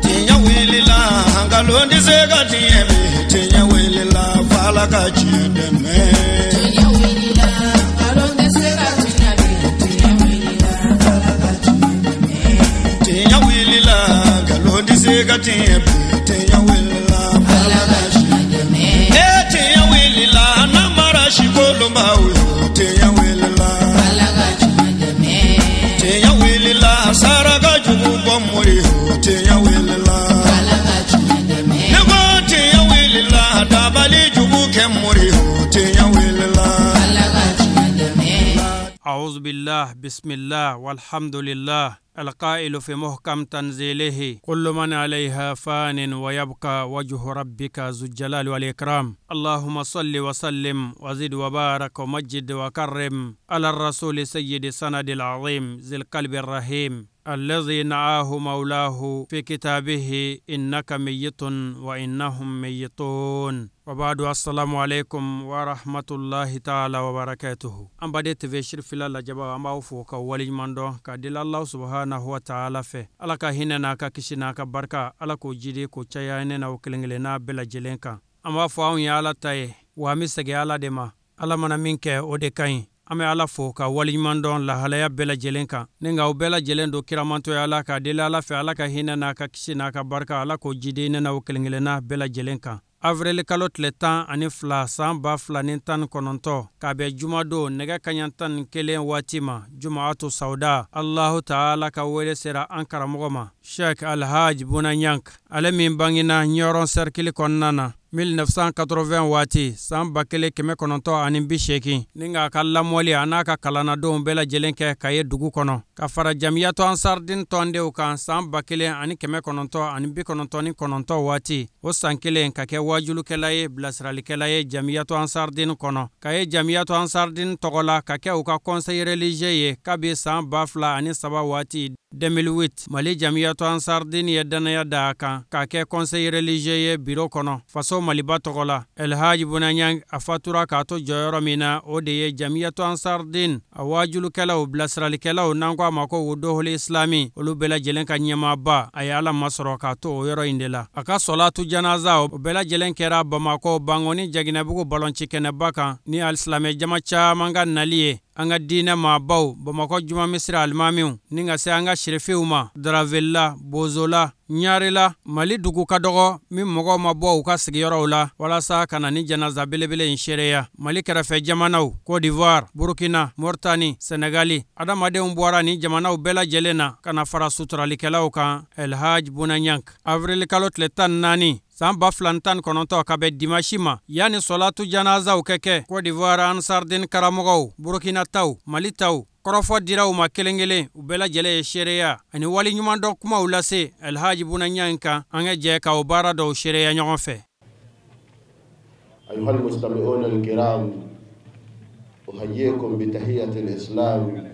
Tiɲɛ wulila nkalon tɛ se ka tiɲɛ bi tiɲɛ wulila f'Ala ka tiɲɛ dɛmɛ. Tiɲɛ wulila nkalon tɛ se ka tiɲɛ bi tiɲɛ wulila f'Ala ka tiɲɛ dɛmɛ. Tiɲɛ wulila nkalon tɛ se ka tiɲɛ bi tiɲɛ wulila f'Ala ka tiɲɛ dɛmɛ. Ee tiɲɛ wulila namara sikolonbaw yo tiɲɛ wulila f'Ala ka tiɲɛ dɛmɛ. Tiɲɛ wulila saraka jugu bɔ mori yo tiɲɛ wulila f'Ala ka tiɲɛ dɛmɛ. Ne ko tiɲɛ wulila dabali jugu kɛ mori yo tiɲɛ wulila f'Ala ka tiɲɛ dɛmɛ. أعوذ بالله بسم الله والحمد لله القائل في محكم تنزيله كل من عليها فان ويبقى وجه ربك ذو الجلال والإكرام. اللهم صل وسلم وزد وبارك ومجد وكرم على الرسول سيد سند العظيم ذي القلب الرحيم الذي نعاه مولاه في كتابه إنك ميت وإنهم ميتون. وبعد السلام عليكم ورحمة الله تعالى وبركاته. An baden TV Sirifila lajɛbaw, an b'aw fo ka waleɲuman dɔn ka deli Alahu subahanahu wa taala fɛ. Ala ka hinɛ n'a ka kisi n'a ka barika, Ala k'o jidi k'o caya ne n'aw kelen kelenna bɛɛ lajɛlen kan. An b'a fɔ anw ye Ala ta ye, wa an bɛ segin Ala de ma. Ala mana min kɛ o de ka ɲi. An bɛ Ala fo ka waleɲuman dɔn lahalaya bɛɛ lajɛlen kan. Ni nka u bɛɛ lajɛlen don kiramantoya la ka deli Ala fɛ, Ala ka hinɛ n'a ka kisi n'a ka barika, Ala k'o jidi ne n'aw kelen kelenna bɛɛ lajɛlen kan. Avril kalo tile 12 san 2019 k'a bɛn jumadon nɛgɛ kanɲɛ 11 waati ma, Jumaatu Sawuda, Alahu taala ka wele sera an karamɔgɔ ma, Sheikh Alhaji Buna Niang, ale min bangena Ɲɔrɔn sɛrikili kɔnɔna na 1980 waati, san 1980, ni k'a ka lamɔli a n'a ka kalannadenw bɛɛ lajɛlen kɛ Kaye dugu kɔnɔ, ka fara Jamiyatu Ansardin tɔndenw kan san 1999 waati, o san kelen ka kɛ wajulukɛla ye, bilasiralikɛla ye Jamiyatu Ansardin kɔnɔ, ka ye Jamiyatu Ansardin tɔgɔ la ka kɛ u ka conseil religieux ye kabi san 2003 waati 2008. Mali Jamiyatu Ansardin ye danaya da a kan k'a kɛ conseil religieux ye biro kɔnɔ faso Maliba tɔgɔ la. Elhaji Buna Niang a fatura k'a to jɔyɔrɔ min na, o de ye Jamiyatu Ansardin a wajulukɛlaw, bilasiralikɛlaw, n'an ko a ma ko Wuduhul Islami, olu bɛɛ lajɛlen ka ɲɛmaaba. A ye Ala masɔrɔ k'a to o yɔrɔ in de la. A ka sɔlatu janaza o bɛɛ lajɛlen kɛra Bamakɔ Bangoni Jaginɛbugu balɔnci kɛnɛba kan ni alisilamɛ jama caman ka nali ye. An ka diinɛ maabaw, Bamakɔ Juma Misiri alimamiw, ni ka se an ka sirifiw ma, Daravela, Bozola, Ɲarela, Mali dugu ka dɔgɔ min mɔgɔw ma bɔ u ka sigiyɔrɔw la walasa ka na ni janaza belebele in seereya. Mali kɛrɛfɛ jamanaw, Côte d'Ivoire, Burkina, Mauritanie, Senegali, adamadenw bɔra ni jamanaw bɛɛ lajɛlen na ka na fara suturalikɛlaw kan Elhaji Buna Niang. Avril kalo tile 14 san 2019 ka bɛn dimasi ma, yanni sɔlatu janazaw kɛ kɛ, Côte d'Ivoire Ansardin karamɔgɔw, Burkina taw, Mali taw, kɔrɔfɔ dira u ma kelen kelen, u bɛɛ lajɛlen ye seereya ani waleɲumandɔn kumaw lase Elhaji Buna Niang kan. An ka jɛ ka o baara dɔw seereya ɲɔgɔn fɛ. أيها المستمعون الكرام، أحييكم بتحية الإسلام،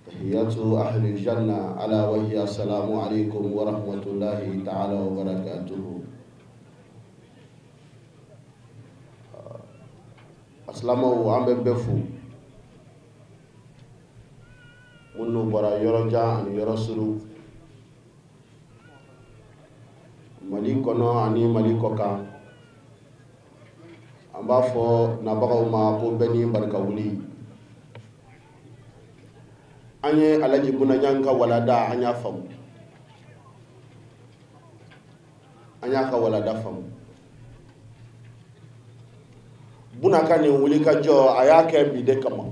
تحية أهل الجنة، ألا وهي السلام عليكم ورحمة الله تعالى وبركاته. Asilamaw, an bɛ bɛɛ fo, minnu bɔra yɔrɔ jan ani yɔrɔ surun, Mali kɔnɔ ani Mali kɔ kan. An b'a fɔ nabagaw ma ko bɛɛ ni barika wuli. An ye Alhaji Buna Niang ka walada, an y'a faamu, an y'a ka walada faamu. Buna ka nin wuli ka jɔ, a y'a kɛ bi de kama.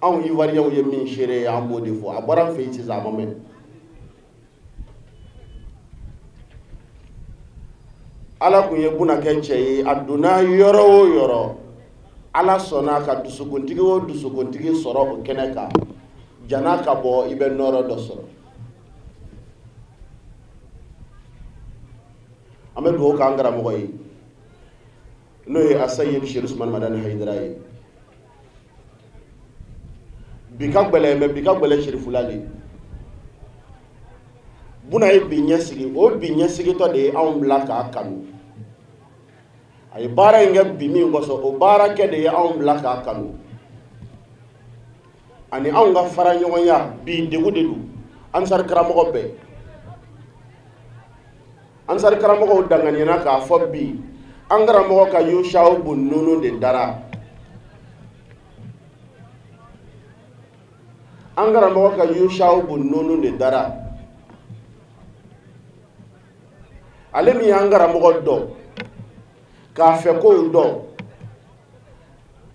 Anw Ivoiriyɛnw ye min seere, an b'o de fɔ. A bɔra an fɛ yen sisan, a ma mɛn. Ala kun ye Buna kɛ cɛ ye, a donna yɔrɔ o yɔrɔ, Ala sɔnna ka dusukuntigi o dusukuntigi sɔrɔ o kɛnɛ kan, jana ka bɔ, i bɛ nɔrɔ dɔ sɔrɔ. An bɛ dugawu k'an karamɔgɔ ye, n'o ye Asayid Sherif Usumani Madani Hayidara ye. Bi ka gbɛlɛ mɛ, bi ka gbɛlɛ Sherifula de. Buna ye bi ɲɛsigi, o bi ɲɛsigitɔ de ye anw bila k'a kanu. A ye baara in kɛ bi min kosɔn, o baarakɛ de ye anw bila k'a kanu. Ani anw ka fara ɲɔgɔnya bi degun de don. Ansari karamɔgɔ bɛɛ, ansari karamɔgɔw danganiyana k'a fɔ bi an karamɔgɔ ka Yusawu bun Nunu de dara. An karamɔgɔ ka Yusawu bun Nunu de dara. Ale min y'an karamɔgɔ dɔn, k'a fɛ kow dɔn,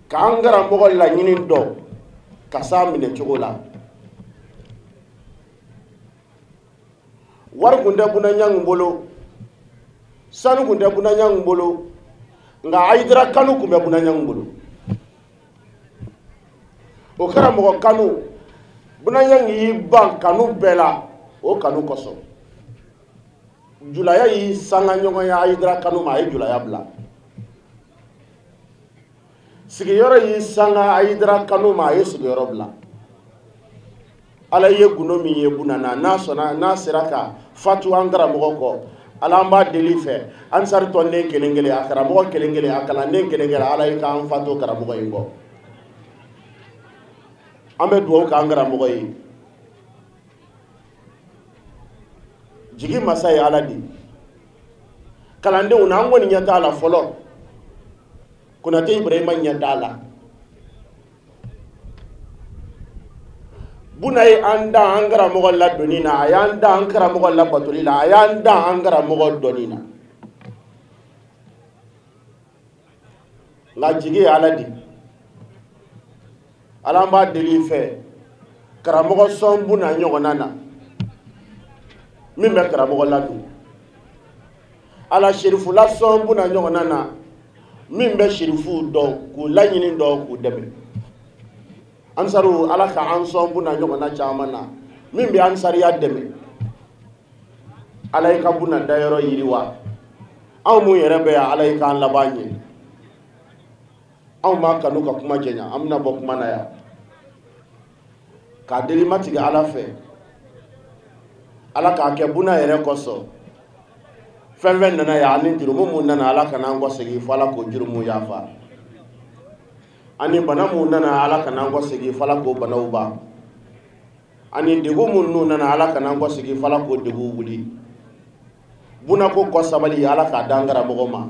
k'an karamɔgɔ laɲini dɔn, ka s'a minɛ cogo la. Wari kun tɛ Buna Ɲangi bolo, sanu kun tɛ Buna Ɲangi bolo, nka Ayidara kanu kun bɛ Buna Ɲangi bolo. O karamɔgɔ kanu, Buna Ɲangi y'i ban kanu bɛɛ la, o kanu kosɔn. Julaya y'i sanga ɲɔgɔnya Ayidara kanu ma, a ye julaya bila. Sigiyɔrɔ y'i sanga Ayidara kanu ma, a ye sigiyɔrɔ bila. Ala ye gundo min ye Buna na, n'a sɔnna, n'a sera ka fatu an karamɔgɔ kɔ, Ala an b'a deli fɛ, ansari tɔnden kelen kelen, a karamɔgɔ kelen kelen, a kalanden kelen kelen, Ala ye k'an fatu karamɔgɔ in kɔ. An bɛ dugawu k'an karamɔgɔ ye. Jigi masa ye Ala di. Kalandenw na, an kɔni ɲɛ t'a la fɔlɔ. Konate Ibrahima ɲɛ t'a la. Buna ye an dan an karamɔgɔ ladonni na, a y'an dan an karamɔgɔ labatoli la, a y'an dan an karamɔgɔ dɔnni na. Nka jigi ye Ala di. Ala an b'a deli fɛ, karamɔgɔ sɔn Buna ɲɔgɔnna na, min bɛ karamɔgɔ ladon. Ala serifula sɔn Buna ɲɔgɔnna na, min bɛ serifuw dɔn, k'u laɲini dɔn, k'u dɛmɛ. Ansaru, Ala ka an sɔn Buna ɲɔgɔnna caman na, min bɛ ansariya dɛmɛ. Ala ye ka Buna dayɔrɔ yiriwa. Anw mun yɛrɛ bɛ yan, Ala ye k'an laban ɲɛ. Anw b'a kanu ka kuma jɛnya, an bɛna bɔ kuma na yan. K'a deli matigi Ala fɛ, Ala k'a kɛ Buna yɛrɛ kosɔn. Fɛn fɛn nana yan, ani jurumu mun nana, Ala kana an kɔsegin fo Ala k'o jurumu yafa. Ani bana mun nana, Ala kana an kɔsegin fo Ala k'o banaw ban. Ani degun minnu nana, Ala kana an kɔsegin fo Ala k'o degun wuli. Buna ko kɔ sabali, Ala k'a d'an karamɔgɔ ma,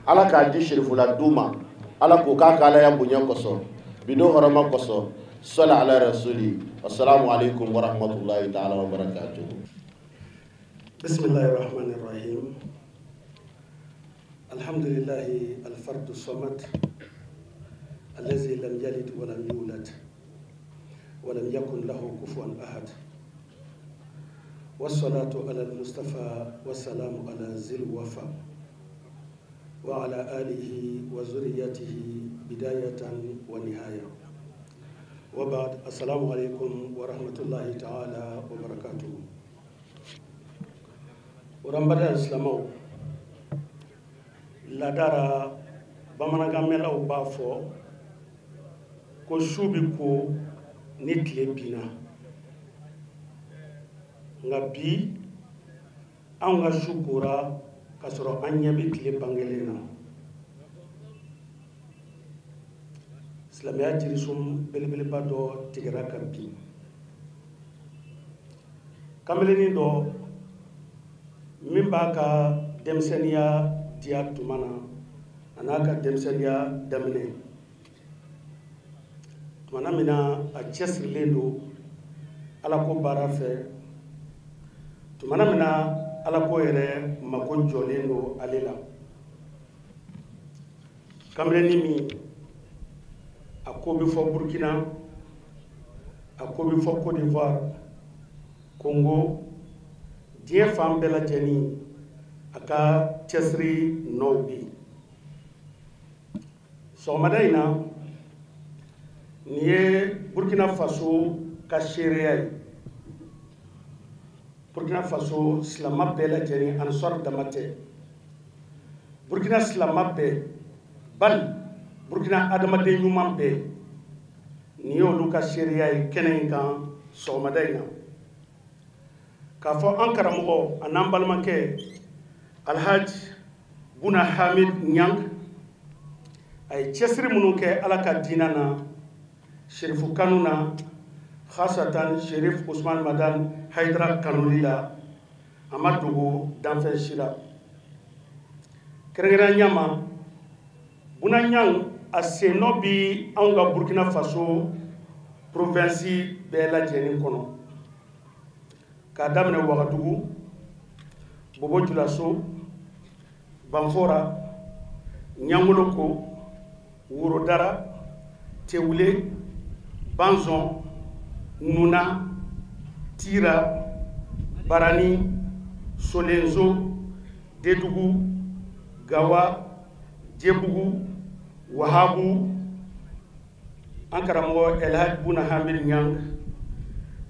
Ala k'a di serifula du ma, Ala k'o k'a ka Alaya bonya kosɔn, bidon hɔrɔma kosɔn. Sɔli ala rasuli. Assalamu alaikum wa rahmatullahi ta'ala wa barakatuh. Bismillahir rahmanir rahim. Alhamdulillahi al-fardu samad alladhi lam yalid wa lam yulad wa lam yakun lahu kufuwan ahad. Wassalatu ala al-mustafa wassalamu ala zil wafa wa ala alihi wa zurriyatihi bidayatan wa nihaya. Wa ba'd, assalamu alaikum wa rahmatullahi ta'ala wa barakatuh. Urambada islamaw ladara bamanankan mɛnlaw b'a fɔ ko su bi ko ni tile binna. Nka bi anw ka su kora k'a sɔrɔ an ɲɛ bɛ tile bangelen na. Silamɛya jirisun belebeleba dɔ tigɛra ka bin. Kamelennin dɔ min b'a ka denmisɛnninya diya tuma na, a n'a ka denmisɛnninya daminɛ tumana min na, a cɛsirilen don Alako baara fɛ. Tumana min na Alako yɛrɛ mako jɔlen don ale la. Kamelennin min a ko bɛ fɔ Burkina, a ko bɛ fɔ Côte d'Ivoire, Congo, diɲɛ fan bɛɛ lajɛlen a ka cɛsiri nɔw bɛ yen. Sɔgɔmada in na, nin ye Burkina Faso ka seereya ye. Burkina Faso silama bɛɛ lajɛlen, ansar dama tɛ. Burkina silama bɛɛ, bali Burkina adamaden ɲuman bɛɛ, nin ye olu ka seereya ye kɛnɛ in kan sɔgɔmada in na. K'a fɔ an karamɔgɔ a n'an balimakɛ Alhaji Buna Hamid Ɲang, a ye cɛsiri minnu kɛ Ala ka diinɛ na, serifu kanu na, Khasatan Sherif Ousmane Madani Haidara kanuli la, a ma dogo danfɛn si la. Kɛrɛnkɛrɛnnenya ma, Buna Ɲang a sennɔ bi anw ka Burkina Faso province bɛɛ lajɛlen kɔnɔ, k'a daminɛ Wagadugu, Bobo Julaso, Banfora, Ɲangoloko, Worodara, Tewule, Banzon, Nuna, Tira, Barani, Solenzo, Dedugu, Gawa, Djebugu, Wahabu. An karamɔgɔ Elhadj Buna Hamid Ɲang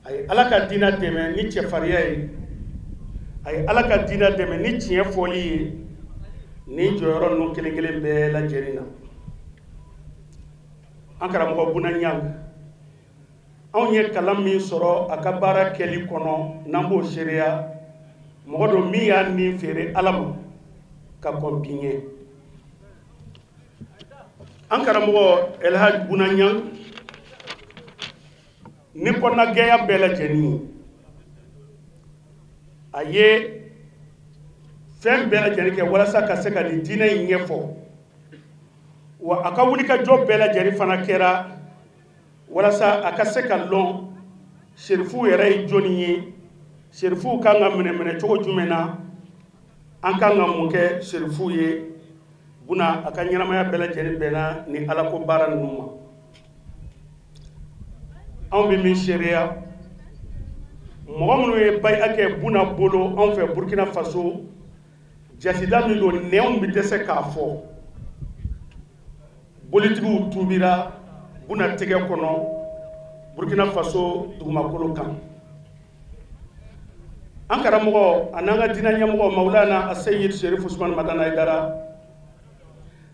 a ye Ala ka diinɛ dɛmɛ ni cɛfarinya ye, a ye Ala ka diinɛ dɛmɛ ni tiɲɛ fɔli ye nin jɔyɔrɔ ninnu kelen kelen bɛɛ lajɛlen na. An karamɔgɔ Buna Ɲang, anw ye kalan min sɔrɔ a ka baara kɛli kɔnɔ, n'an b'o seereya, mɔgɔ don min y'a ni feere Ala ma ka kɔn bi ɲɛ. An karamɔgɔ Elhadj Buna Ɲang, ni kɔnɔnagɛnya bɛɛ lajɛlen ye, a ye fɛn bɛɛ lajɛlen kɛ walasa ka se ka nin diinɛ in ɲɛfɔ, wa a ka wulikajɔ bɛɛ lajɛlen fana kɛra walasa a ka se ka lɔn serifuw yɛrɛ ye jɔnni ye, serifuw kan ka minɛ minɛ cogo jumɛn na, an kan ka mun kɛ serifuw ye. Buna a ka ɲɛnamaya bɛɛ lajɛlen bɛnna ni Ala ko baara ninnu ma. Anw bɛ min seereya, mɔgɔ minnu ye bayi'a kɛ Buna bolo anw fɛ Burkina Faso, jasida min don nɛnw bɛ dɛsɛ k'a fɔ. Bolitigiw tuubira Buna tɛgɛ kɔnɔ Burkina Faso dugumakolo kan. An karamɔgɔ a n'an ka diinɛ ɲɛmɔgɔ Mawulana Aseyid Sherif Ousmane Madani Haidara,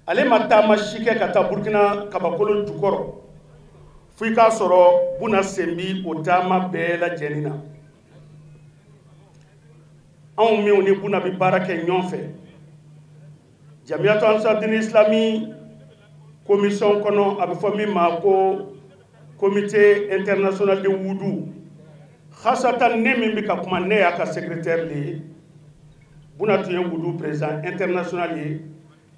ale ma taama si kɛ ka taa Burkina kabakolo jukɔrɔ fo i k'a sɔrɔ Buna sen bi o taama bɛɛ lajɛlen na. Anw minnu ni Buna bɛ baara kɛ ɲɔgɔn fɛ Jamiyatu Ansar Dine Islami commission kɔnɔ, a bɛ fɔ min ma ko comité international de wudu, khasatan ne min bɛ ka kuma, ne y'a ka secrétaire de ye. Buna tun ye wudu président international ye,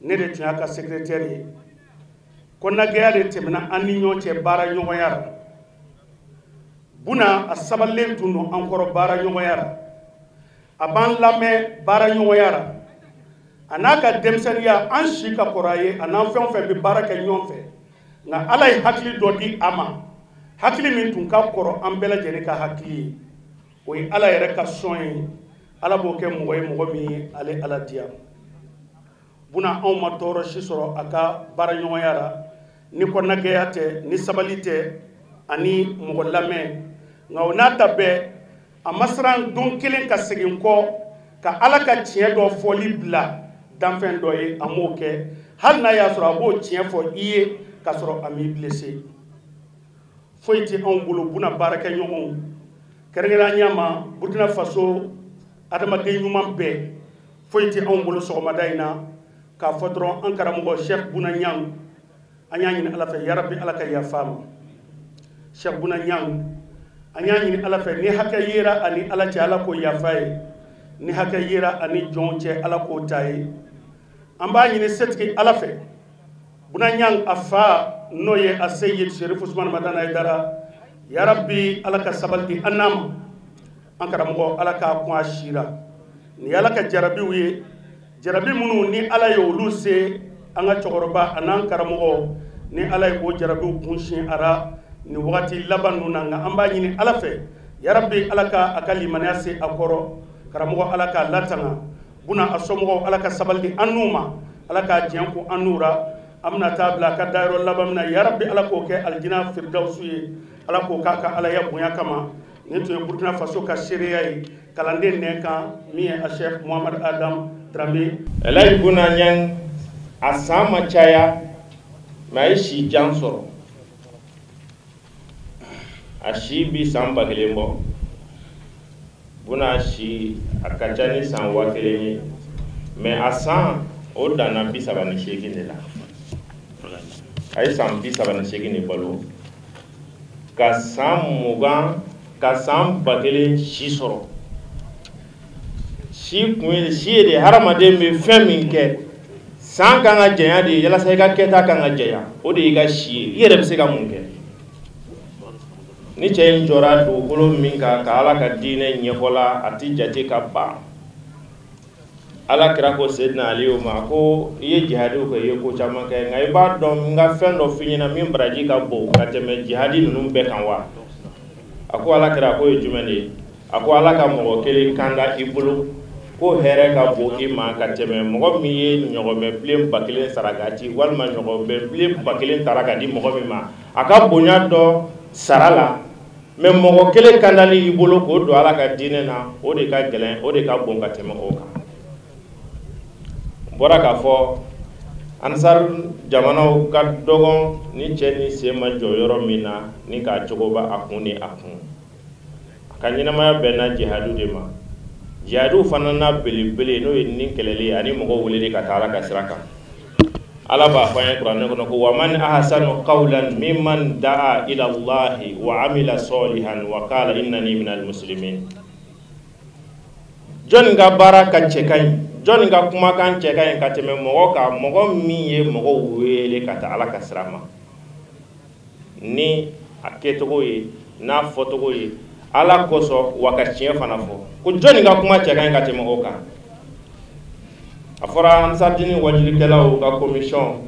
ne de tun y'a ka secrétaire ye. Kɔnɔnagɛya de tɛmɛna an ni ɲɔgɔn cɛ baara ɲɔgɔnya la. Buna a sabalilen tun don an kɔrɔ baara ɲɔgɔnya la, a b'an lamɛn baara ɲɔgɔnya la, a n'a ka denmisɛnninya, an si ka kɔrɔ a ye, a n'an fɛn o fɛn bɛ baara kɛ ɲɔgɔn fɛ, nka Ala ye hakili dɔ di a ma, hakili min tun ka kɔrɔ an bɛɛ lajɛlen ka hakili ye, o ye Ala yɛrɛ ka sɔn ye. Ala b'o kɛ mɔgɔ ye, mɔgɔ min ye ale Ala diya. Buna anw ma tɔɔrɔ si sɔrɔ a ka baara ɲɔgɔnya la, ni kɔnɔnagɛya tɛ, ni sabali tɛ, ani mɔgɔ lamɛn. Nka o n'a ta bɛɛ, a ma siran don kelen ka segin kɔ ka Ala ka tiɲɛ dɔ fɔli bila danfɛn dɔ ye, a m'o kɛ, hali n'a y'a sɔrɔ a b'o tiɲɛ fɔ i ye k'a sɔrɔ a m'i blessé. Foyi tɛ anw bolo Buna baarakɛɲɔgɔnw, kɛrɛnkɛrɛnnenya ma Burkina Faso adamaden ɲuman bɛɛ, foyi tɛ anw bolo sɔgɔmada in na k'a fɔ dɔrɔn an karamɔgɔ Cheikh Buna Ɲang, an y'a ɲini Ala fɛ yarabi Ala ka yafa a ma. Cheikh Buna Ɲang, an y'a ɲini Ala fɛ, ni hakɛ yera ani Ala cɛ, Ala k'o yafa ye, ni hakɛ yera ani jɔnw cɛ, Ala k'o ta ye. An b'a ɲini setigi Ala fɛ, Buna Ɲang a fa n'o ye a Seyid Sherif Ousmane Madani Haidara, yarabi Ala ka sabali di an n'a ma. An karamɔgɔ Ala k'a kun a si la. Nin ye Ala ka jarabiw ye, jarabi minnu ni Ala ye olu se an ka cɛkɔrɔba a n'an karamɔgɔ, ni Ala ye o jarabiw kun sin a ra nin wagati laban ninnu na. Nka an b'a ɲini Ala fɛ yarabi Ala ka a ka limaniya se a kɔrɔ, karamɔgɔ Ala k'a latanga, Buna a somɔgɔw Ala ka sabali di an n'u ma, Ala k'a jɛn kun an n'u ra. An bɛna taa bila a ka dayɔrɔ laban min na, yarabi Ala k'o kɛ alijina firidawusu ye, Ala k'o k'a ka Alaya bonya kama. Nin tun ye Burkina Faso ka seereya ye kalanden nɛn kan, min ye a Cheikh Mohamed Adam Dramé. Elhadj Buna Ɲang a san ma caya, mais a ye si jan sɔrɔ. A si bi san 1000 bɔ. Buna si a ka ca ni san 1000 ye, mais a san o danna 38 de la. A ye san 38 de balo. ka san 20 ka san 1000 si sɔrɔ. Si kun ye si ye de hadamaden bɛ fɛn min kɛ san kan ka janya de yalasa i ka kɛta kan ka janya, o de y'i ka si ye. I yɛrɛ bɛ se ka mun kɛ? Ni cɛ in jɔra dugukolo min kan ka Ala ka diinɛ ɲɛfɔla, a ti jate ka ban. Ala kira ko Seydina Aliyu ma ko i ye jihadiw kɛ, i ye ko caman kɛ, nka i b'a dɔn n ka fɛn dɔ f'i ɲɛna min baraji ka bon ka tɛmɛ jihadi ninnu bɛɛ kan wa? A ko Ala kira, k'o ye jumɛn de ye? A ko Ala ka mɔgɔ kelen kanda i bolo ko hɛrɛ ka bon i ma ka tɛmɛ mɔgɔ min ye ɲɔgɔmɛ bilen 1000 saraka ci walima ɲɔgɔmɛ bilen 1000 tara ka di mɔgɔ min ma, a ka bonya dɔ sara la. Mais mɔgɔ kelen kandali i bolo k'o don Ala ka diinɛ na, o de ka gɛlɛn, o de ka bon ka tɛmɛ o kan. N bɔra k'a fɔ Ansar jamanaw ka dɔgɔn ni cɛ ni sen ma jɔ yɔrɔ min na ni k'a cogo ba a kun ni a kun. A ka ɲɛnamaya bɛnna jihadu de ma. Jihadu fana n'a belebele n'o ye ni kɛlɛli ye ani mɔgɔw weleli ka taa Ala ka sira kan. Ala b'a fɔ an ye kuranɛ kɔnɔ ko wa man ahsanu qawlan mimman da'a ila Allahi wa amila salihan wa qala innani minal muslimin. Jɔnni ka baara ka cɛ ka ɲi, jɔnni ka kumakan cɛ ka ɲi ka tɛmɛ mɔgɔ kan, mɔgɔ min ye mɔgɔw wele ka taa Ala ka sira ma ni a kɛcogo ye n'a fɔcogo ye Ala kosɔn wa ka tiɲɛ fana fɔ, ko jɔnni ka kuma cɛ ka ɲi ka tɛmɛ o kan. A fɔra Ansardini wajulikɛlaw ka commission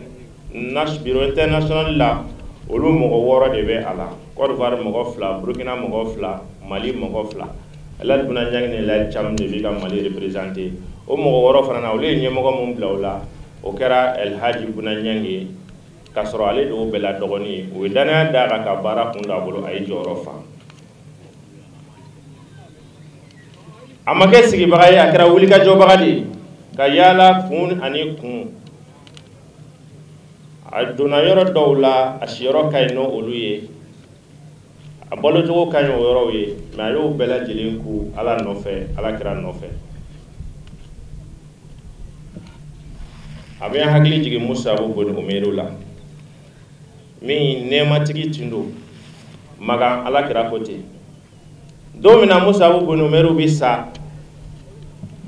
bureau international la, olu mɔgɔ 6 de bɛ a la. Côte d'Ivoire mɔgɔ 2, Burkina mɔgɔ 2, Mali mɔgɔ 2. Elhadj Bouna Niang ni Elhadj Thiam de bɛ ka Mali représenter. O mɔgɔ 6 fana na, olu ye ɲɛmɔgɔ mun bila o la, o kɛra Elhadj Bouna Niang ye, k'a sɔrɔ ale de y'o bɛɛ la dɔgɔnin ye. U ye danaya d'a kan ka baara kun don a bolo, a ye jɔyɔrɔ fa. A ma kɛ sigibaga ye, a kɛra wulikajɔbaga de ye ka yaala kun ani kun. A donna yɔrɔ dɔw la, a siyɔrɔ ka ɲi n'olu ye, a balocogo ka ɲi o yɔrɔw ye, mais a y'o bɛɛ lajɛlen ku Ala nɔfɛ, Ala kira nɔfɛ. A bɛ n hakili jigin Musabu bun Umeru la, min nɛɛmatigi tun don Makan, Ala kira ko ten. Don min na Musabu bun Umeru bɛ sa,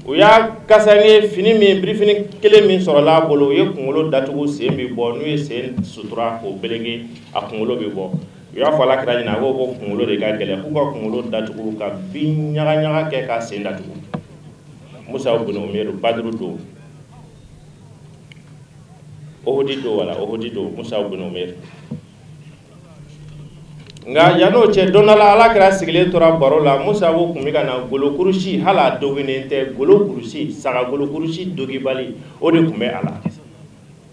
u y'a kasange fini min, birifini kelen min sɔrɔla a bolo, u ye kunkolo datugu, sen bɛ bɔ, n'u ye sen sutura k'o belege, a kunkolo bɛ bɔ. U y'a fɔ Ala kira ɲɛna, a ko ko kunkolo de ka gɛlɛn, k'u ka kunkolo datugu ka bin ɲagaɲaga kɛ ka sen datugu. Musabu bun Umeru, Baduru don, Ohudi don, wala Ohudi don, Musabu bun Umeru. Nka yann'o cɛ, don dɔ la Ala kira sigilen tora baro la, Musabu tun bɛ ka na golo kurusi, hali a doginen tɛ, golo kurusi, saga golo kurusi dogibali, o de tun bɛ a la.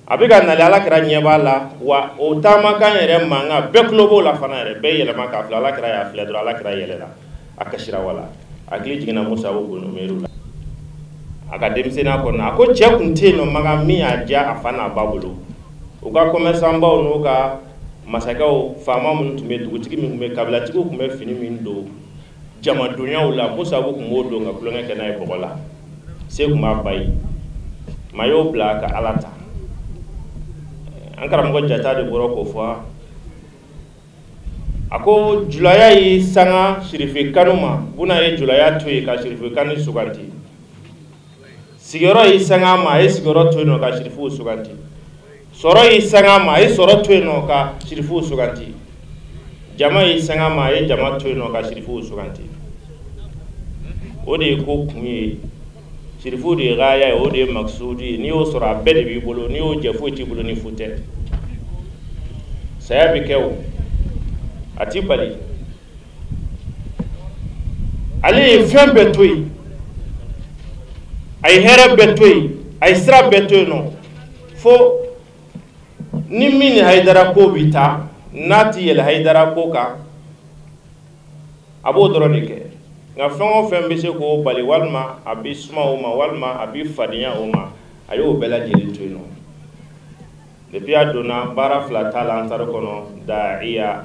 A bɛ ka nali, Ala kira ɲɛ b'a la, wa o taamakan yɛrɛ mankan bɛɛ tulo b'o la fana yɛrɛ, bɛɛ yɛlɛma k'a filɛ, Ala kira y'a filɛ dɔrɔn, Ala kira yɛlɛla, a kasira wala. Hakili jiginna Musabu bun Umeru la a ka denmisɛnninya kɔnɔna, a ko cɛ tun tɛ yen nɔ Makan min y'a diya a fa n'a ba bolo. U ka commerçant baw n'u ka masakɛw, faama minnu tun bɛ, dugutigi min tun bɛ, kabilatigiw tun bɛ fini min don jamadonyaw la, Musabu tun b'o don ka tulonkɛ kɛ n'a ye bɔgɔ la. Se tun b'a ba ye, maa y'o bila ka Ala ta. An karamɔgɔ Jata de bɔra k'o fɔ, a ko julaya y'i sanga sirife kanu ma, Buna ye julaya to yen ka sirife kanu suganti. Sigiyɔrɔ y'i sanga ma, a ye sigiyɔrɔ to yen nɔ ka sirifuw suganti. Sɔrɔ y'i sanga ma, a ye sɔrɔ to yen nɔ ka sirifuw suganti. Jama y'i sanga ma, a ye jama to yen nɔ ka sirifuw suganti. O de ye ko kun ye. Sirifu de ye gaaya ye, o de ye maksudi ye. N'i y'o sɔrɔ, a bɛɛ de b'i bolo. N'i y'o jɛ, foyi t'i bolo ni fu tɛ. Saya bɛ kɛ o, a t'i bali. Ale ye fɛn bɛɛ to yen, a ye hɛrɛ bɛɛ to yen, a ye sira bɛɛ to yen nɔ, fo ni min ni Hayidara ko bɛ taa, n'a ti yɛlɛ Hayidara ko kan, a b'o dɔrɔn de kɛ. Nka fɛn o fɛn bɛ se k'o bali, walima a bɛ suma o ma, walima a bɛ fadenya o ma, a y'o bɛɛ lajɛlen to yen nɔ. Depuis a donna baara 2 t'a la Ansar kɔnɔ, da'iya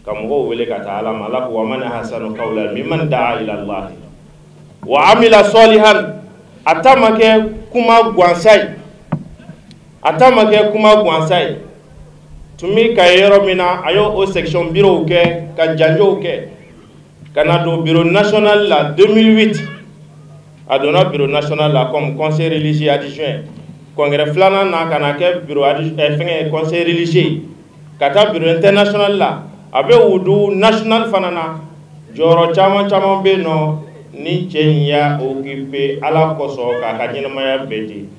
ka mɔgɔw wele ka taa Ala ma. Ala ko wa man ahsanu qawlan mimman da'a ila Allah wa amila salihan. A ta ma kɛ kuma gansan ye, a ta ma kɛ kuma gansan ye. Tun bɛ Kaye yɔrɔ min na, a y'o section bureau kɛ ka janjow kɛ ka na don bureau national la 2008. A donna bureau national la comme conseil religieux adjoint. Congrès filanan na, ka na kɛ bureau fɛngɛ conseil religieux, ka taa bureau international la. A bɛ wudu national fana na. Jɔyɔrɔ caman caman bɛ yen nɔ ni cɛ in y'a occupé Ala kosɔn k'a ka ɲɛnamaya bɛɛ di.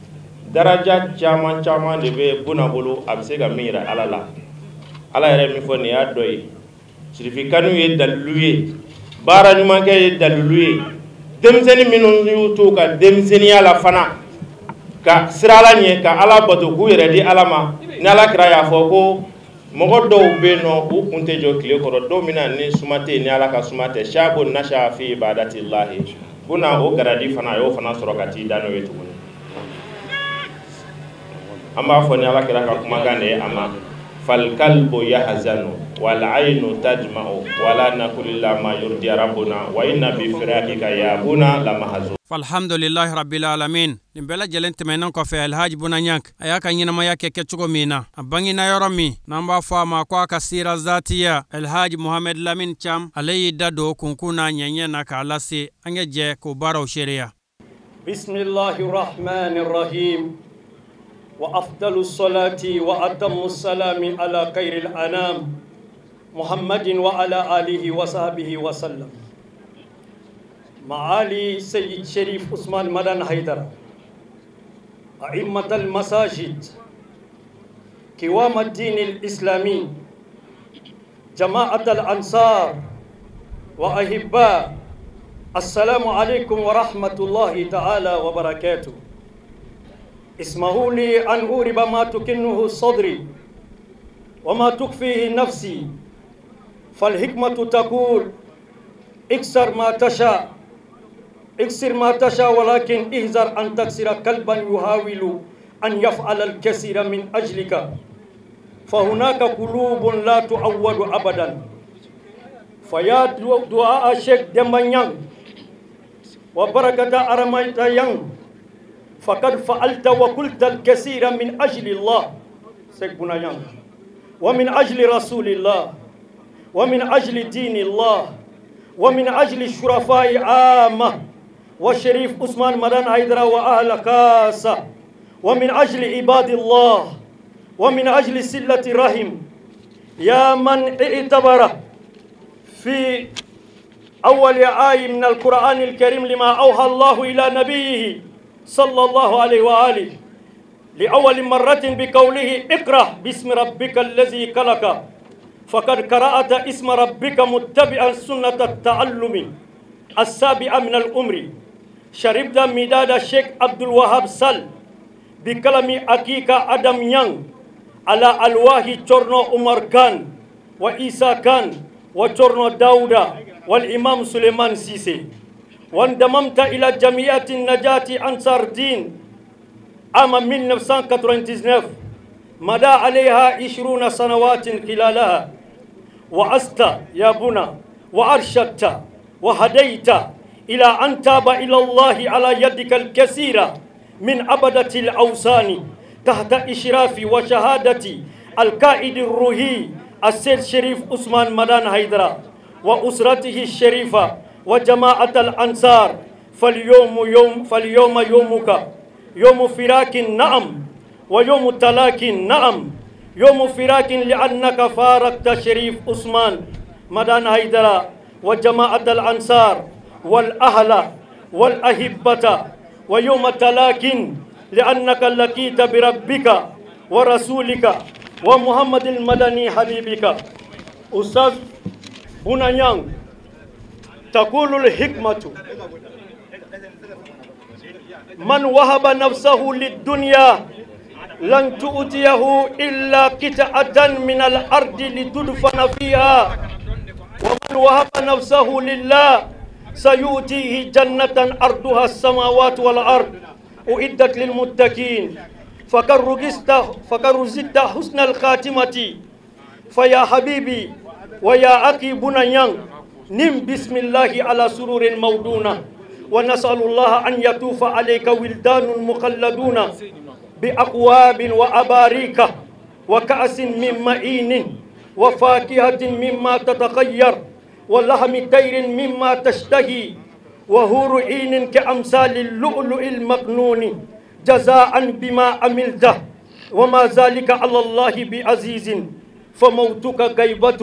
Daraja caman caman de bɛ Buna bolo, a bɛ se ka min yira Ala la. Ala yɛrɛ min fɔ nin y'a dɔ ye. Sirifikanu ye dalilu ye, baara ɲumankɛ ye dalilu ye. Denmisɛnnin minnu y'u to ka denmisɛnninya la fana ka sira Ala ɲɛ, ka Ala bato, k'u yɛrɛ di Ala ma, ni Ala kira y'a fɔ ko mɔgɔ dɔw bɛ yen nɔ, u kun tɛ jɔ tile kɔrɔ don min na ni suma tɛ yen, ni Ala ka suma tɛ. Sabo nasa fi ibadatillahi. Buna o garadi fana, a y'o fana sɔrɔ ka t'i da n'o ye tuguni. An b'a fɔ ni Ala kira ka kumakan de ye a ma: falkalbu yahzanu wal aynu tajma'u wala naqulu illa ma yurdi rabbuna wa inna bi firaqika ya Buna la mahzun. Alhamdulillahi rabbil alamin. Nin bɛɛ lajɛlen tɛmɛnen kɔfɛ, Alhaji Buna Ɲang a y'a ka ɲɛnamaya kɛ kɛcogo min na, a bangena yɔrɔ min n'an b'a fɔ a ma ko a ka sira zatiya, Alhaji Muhamed Lamin Cham, ale y'i da don kunkun n'a ɲɛɲɛ na k'a lase an ka jɛ k'o baaraw seereya. Bismillahi rahmani rahim. وأفضل الصلاة وأتم السلام على خير الأنام محمد وعلى آله وصحبه وسلم. معالي سيد شريف عثمان مدن حيدر، أئمة المساجد، قوام الدين الإسلامي، جماعة الأنصار وأحباء، السلام عليكم ورحمة الله تعالى وبركاته. اسمحوا لي أن أورب ما تكنه صدري وما تخفيه نفسي، فالحكمة تقول اكسر ما تشاء، اكسر ما تشاء، ولكن احذر أن تكسر قلبا يحاول أن يفعل الكثير من أجلك، فهناك قلوب لا تعود أبدا. فيا دعاء الشيخ ديمبا نيانغ وبركة أرميتا يانغ، فقد فعلت وقلت الكثير من أجل الله شيخ بونا نيانغ، ومن أجل رسول الله، ومن أجل دين الله، ومن أجل الشرفاء عامة والشريف عثمان مدن حيدر وأهل خاصة، ومن أجل عباد الله، ومن أجل صلة الرحم. يا من اعتبر في أول آية من القرآن الكريم لما أوحى الله إلى نبيه صلى الله عليه وآله لأول مرة بقوله اقرأ باسم ربك الذي خلق، فقد قرأت اسم ربك متبعا سنة التعلم السابعة من الأمر. شربت مداد الشيخ عبد الوهاب سال بكلام أكيكا أدم يانغ على ألواه تشورنو عمر كان وإيسا كان وتشورنو داودا والإمام سليمان سيسي، وانضممت إلى جمعية النجاة أنصار الدين عام 1999 مدى عليها 20 سنوات خلالها، وعزت يا بنا وأرشدت وهديت إلى أن تاب إلى الله على يدك الكثيرة من عبدة الأوثان تحت إشراف وشهادة القائد الروحي السيد شريف عثمان مدن حيدر وأسرته الشريفة وجماعة الأنصار. فاليوم يومك، يوم فراق نعم، ويوم تلاك نعم، يوم فراق لأنك فارقت شريف عثمان مدن حيدر وجماعة الأنصار والأهل والأحبة، ويوم تلاك لأنك لقيت بربك ورسولك ومحمد المدني حبيبك. أستاذ بونا نيانغ، تقول الحكمة من وهب نفسه للدنيا لن تؤتيه إلا قطعة من الأرض لتدفن فيها، ومن وهب نفسه لله سيؤتيه جنة أرضها السماوات والأرض أعدت للمتقين. فقد رزقت حسن الخاتمة. فيا حبيبي ويا أخي بونا نيانغ، نم بسم الله على سرور موضونة، ونسأل الله أن يطوف عليك ولدان مخلدون بأقواب وأباريك وكأس من معين وفاكهة مما تتخير ولحم طير مما تشتهي وهور عين كأمثال اللؤلؤ المكنون جزاء بما عملته وما ذلك على الله بعزيز. فموتك غيبة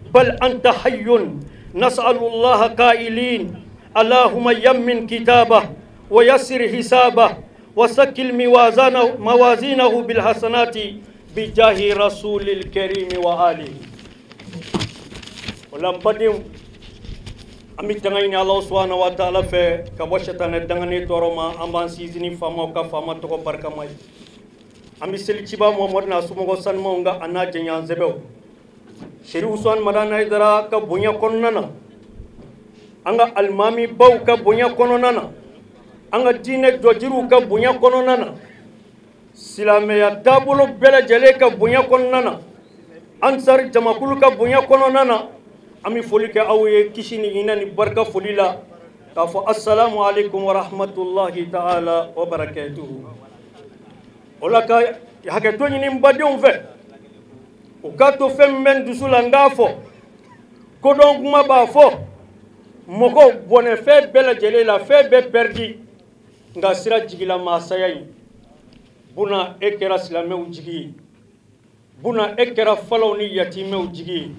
بل أنت حي. نسأل الله قائلين اللهم يمن كتابه ويسر حسابه وسكل موازينه بالحسنات بجاه رسول الكريم وآله. ولم an bɛ tanga ɲini Alahu subahana wa taala fɛ ka bɔ sitanɛ dangane tɔɔrɔ ma. An b'an sinsin ni faamaw ka faama tɔgɔ barikama ye. An bɛ seli ciba Muhamadu n'a somɔgɔ sanumanw kan a n'a jɛɲɔgɔn sɛbɛw. Serifu Usumani Madani Hayidara ka bonya kɔnɔna na, an ka alimami baw ka bonya kɔnɔna na, an ka diinɛ jɔjiriw ka bonya kɔnɔna na, silamɛya taabolo bɛɛ lajɛlen ka bonya kɔnɔna na, ansari jamakulu ka bonya kɔnɔna na, an bɛ foli kɛ aw ye kisi ni hinɛ ni barika foli la k'a fɔ asalamu aleykum wa rahmatulahi ta'ala wa barakatuhu. O la ka hakɛto ɲini n badenw fɛ, u k'a to fɛn min bɛ n dusu la n k'a fɔ. Kodɔn kuma b'a fɔ, mɔgɔw bɔnɛ fɛn bɛɛ lajɛlen la, fɛn bɛɛ pɛridi, nka sira jigila maasaya in. Buna e kɛra silamɛw jigi ye, buna e kɛra falaw ni yatimɛw jigi ye,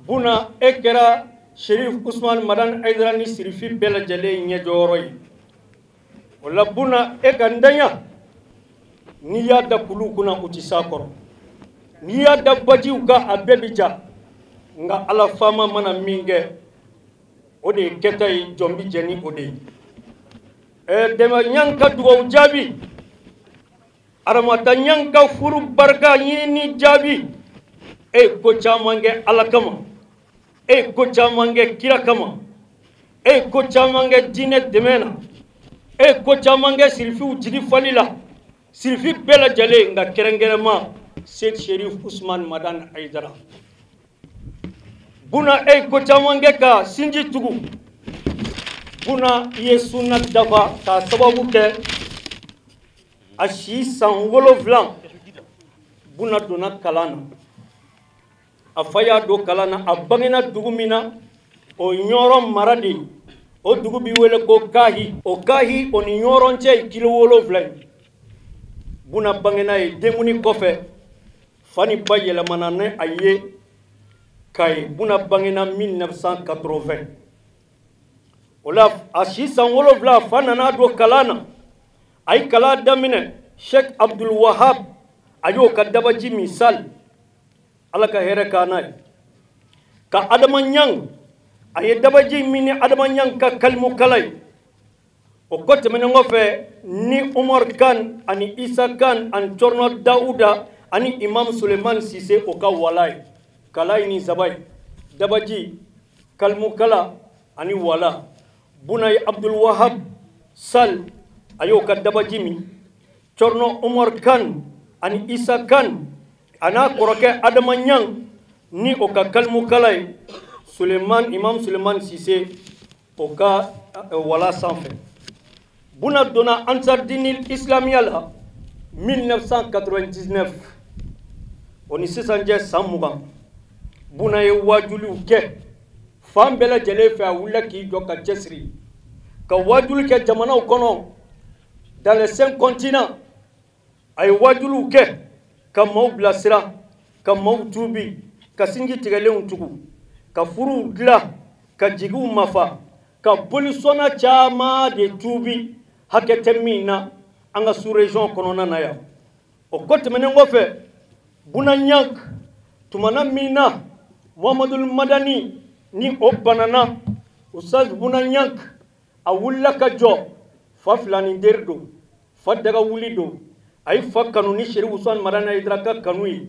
buna e kɛra Serif Usumani Madani Hayidara ni Sirifi bɛɛ lajɛlen ɲɛjɔyɔrɔ ye. O la buna e ka ntanya, n'i y'a da kuluw kunna u ti s'a kɔrɔ, n'i y'a da bajiw kan a bɛɛ bi ja, nka Ala faama mana min kɛ o de ye kɛta ye, jɔn bi jɛ ni o de ye. Dɛmɛ ɲan ka dugawu jaabi, Aramata ɲan ka furu barika ɲini jaabi. E ye ko caman kɛ Ala kama, e ye ko caman kɛ kira kama, e ye ko caman kɛ diinɛ dɛmɛ na, e ye ko caman kɛ sirifiw jigi fali la, sirifi bɛɛ lajɛlen, nka kɛrɛnkɛrɛnma Seyid Serif Usumani Madani Hayidara. Buna e ye ko caman kɛ ka sinji tugu, buna i ye sunna dafa k'a sababu kɛ a si san 7 buna donna kalan na. A fa y'a don kalan na, a bangena dugu min na o Ɲɔrɔ mara de ye, o dugu bi wele ko Kahi. O Kahi o ni Ɲɔrɔ cɛ ye kilo 7 ye. Buna bangena ye denkundi kɔfɛ, fa ni ba yɛlɛmana ni a ye Kayi. Buna bangena 1980. O la a si san 7 fa nana don kalan na. A ye kalan daminɛ Sheikh Abdul Wahab, a y'o ka dabaji misali, Ala ka hɛrɛ k'an n'a ye. Ka Adama Ɲang, a ye dabaji min ni Adama Ɲang ka kalimukala ye. O kɔ tɛmɛnen kɔfɛ ni Umar Kan ani Isa Kan ani Cɔrɔnɔ Dawuda ani Imam Suleiman Sise o ka wala ye. Kala ye ni saba ye, dabaji, kalimukala ani wala. Buna ye Abdul Wahab Sal, a y'o ka dabaji min. Cɔrɔnɔ Umar Kan ani Isa Kan a n'a kɔrɔkɛ Adama Ɲang ni o ka kalimukala ye Suleiman, Imam Suleiman Sise o ka wala sanfɛ. Buna donna Ansar Dinil Islamiya la 1999, o ni sisan cɛ san 20. Buna ye waajuliw kɛ fan bɛɛ lajɛlen fɛ, a wulila k'i jɔ ka cɛsiri ka waajuli kɛ jamanaw kɔnɔ dans les 5 continents. A ye waajuliw kɛ ka maaw bilasira, ka maaw tuubi, ka sinji tigɛlenw tugu, ka furuw dilan, ka jigiw mafa, ka bolisɔnna caman de tuubi hakɛ tɛ min na an ka sous-région kɔnɔna na yan. O kɔ tɛmɛnen kɔfɛ, Buna Ɲang tumana min na Muhamadul Madani ni o banana, Ustaz Buna Ɲang a wulila ka jɔ. Fa filanin teri don, fa daga wuli don, a ye fa kanu ni Serifu Usumani Madani Hayidara ka kanu ye,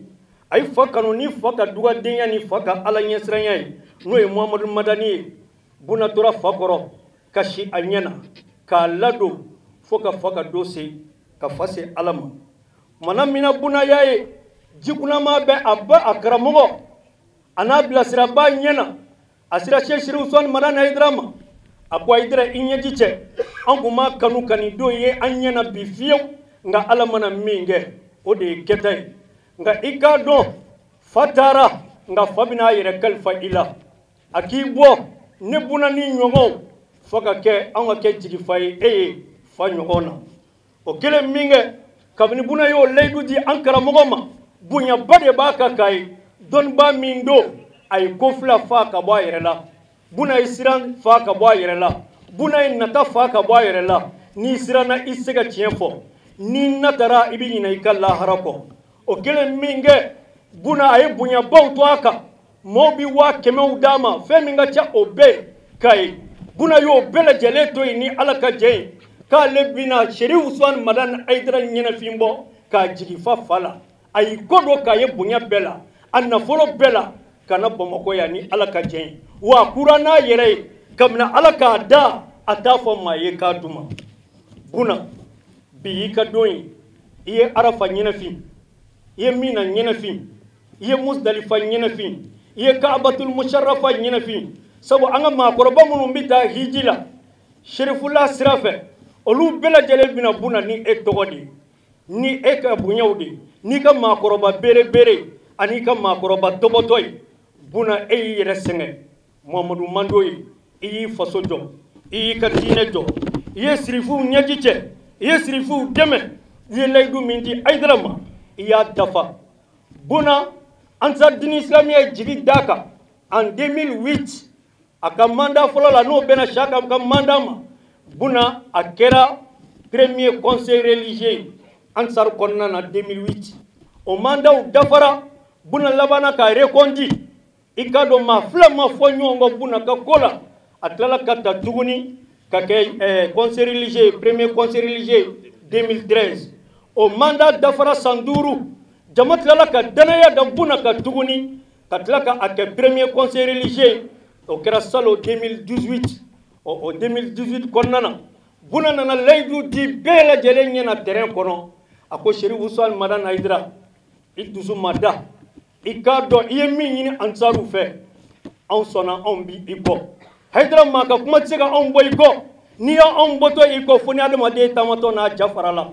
a ye fa kanu ni fa ka dugadenya ni fa ka Ala ɲɛsiranya ye, n'o ye Muhamadu Madani ye. Buna tora fa kɔrɔ ka si a ɲɛ na k'a ladon fo ka fa ka don se ka fa se Ala ma. Kumana min na Buna y'a ye jikunama bɛ a ba a karamɔgɔ a n'a bilasiraba ɲɛ na, a sera Seyid Serifu Usumani Madani Hayidara ma. A ko Hayidara i ɲɛji cɛ, an kun m'a kanu ka nin don ye an ɲɛ na bi fiyewu, nka Ala mana min kɛ o de ye kɛta ye. Nka i k'a dɔn fa taara, nka fa bɛna a yɛrɛ kalifa i la. A k'i bɔ ne buna ni ɲɔgɔnw fo ka kɛ anw ka kɛ jigifa ye e ye fa ɲɔgɔn na. O kɛlen min kɛ, kabini buna y'o layidu di an karamɔgɔ ma, bonyaba de b'a kan k'a ye. Dɔnnibaa min don, a ye ko fila fa ka bɔ a yɛrɛ la. Buna ye siran fa ka bɔ a yɛrɛ la. Buna ye nata fa ka bɔ a yɛrɛ la. N'i siranna i tɛ se ka tiɲɛ fɔ. N'i natara i bɛ ɲinɛ i ka lahara kɔ. O kɛlen min kɛ, buna a ye bonyabaw to a kan. Maaw bɛ 100 000 d'a ma, fɛn min ka ca o bɛɛ k'a ye. Buna y'o bɛɛ lajɛlen to yen ni Ala ka jɛ ye, k'ale bɛna Serifu Usumani Madani Hayidara ɲɛnafin bɔ k'a jigin fa fa la. A y'i kɔ don k'a ye bonya bɛɛ la, a nafolo bɛɛ la, ka na Bamakɔ yan ni Ala ka jɛ ye. Wa a kura n'a yɛrɛ ye, kabini Ala k'a da, a t'a fɔ maa ye k'a d'u ma. Buna, bi y'i ka don ye, i ye Arafa ɲɛnafin, i ye Mina ɲɛnafin, i ye Musdalifa ɲɛnafin, i ye Kaabatul Musharrafa ɲɛnafin. Sabu an ka maakɔrɔba minnu bɛ taa hiji la Serifula sira fɛ, olu bɛɛ lajɛlen bɛna buna ni e tɔgɔ de ye, ni e ka bonyaw de ye, n'i ka maakɔrɔba berebere ani ka maakɔrɔba tɔbɔtɔ ye. Buna e y'i yɛrɛ sɛgɛn, Muhamadu Mando ye, i y'i faso jɔ, i y'i ka diinɛ jɔ, i ye sirifuw ɲɛji cɛ, i ye sirifuw dɛmɛ, i ye layidu min di Hayidara ma, i y'a dafa. Buna Ansar Dini Islamiya ye jigi d'a kan en 2008, a ka mandat fɔlɔ la, n'o bɛnna Saka ka mandat ma. Buna a kɛra premier conseil religieux Ansar kɔnɔna na 2008. O mandatw dafara, Buna labanna k'a reconduit. I k'a dɔn maa fila ma fɔ ɲɔgɔn kɔ Buna ka ko la. A tilala ka ta tuguni ka kɛ conseil religieux, premier conseil religieux 2013. O mandat dafara san 5, jama tilala ka danaya da Buna ka tuguni ka tila ka a kɛ premier conseil religieux. O kɛra salon 2018. O 2018 kɔnɔna na, Buna nana layidu di bɛɛ lajɛlen ɲɛna terrain kɔnɔ. A ko Serifu Usumani Madani Hayidara, i dusu ma da, i k'a dɔn i ye min ɲini Ansaru fɛ, anw sɔnna, anw bi i kɔ. Hayidara maa ka kuma tɛ se ka anw bɔ i kɔ. N'i y'anw bɔtɔ i kɔ, fo ni adamaden taamatɔ n'a ja fara la.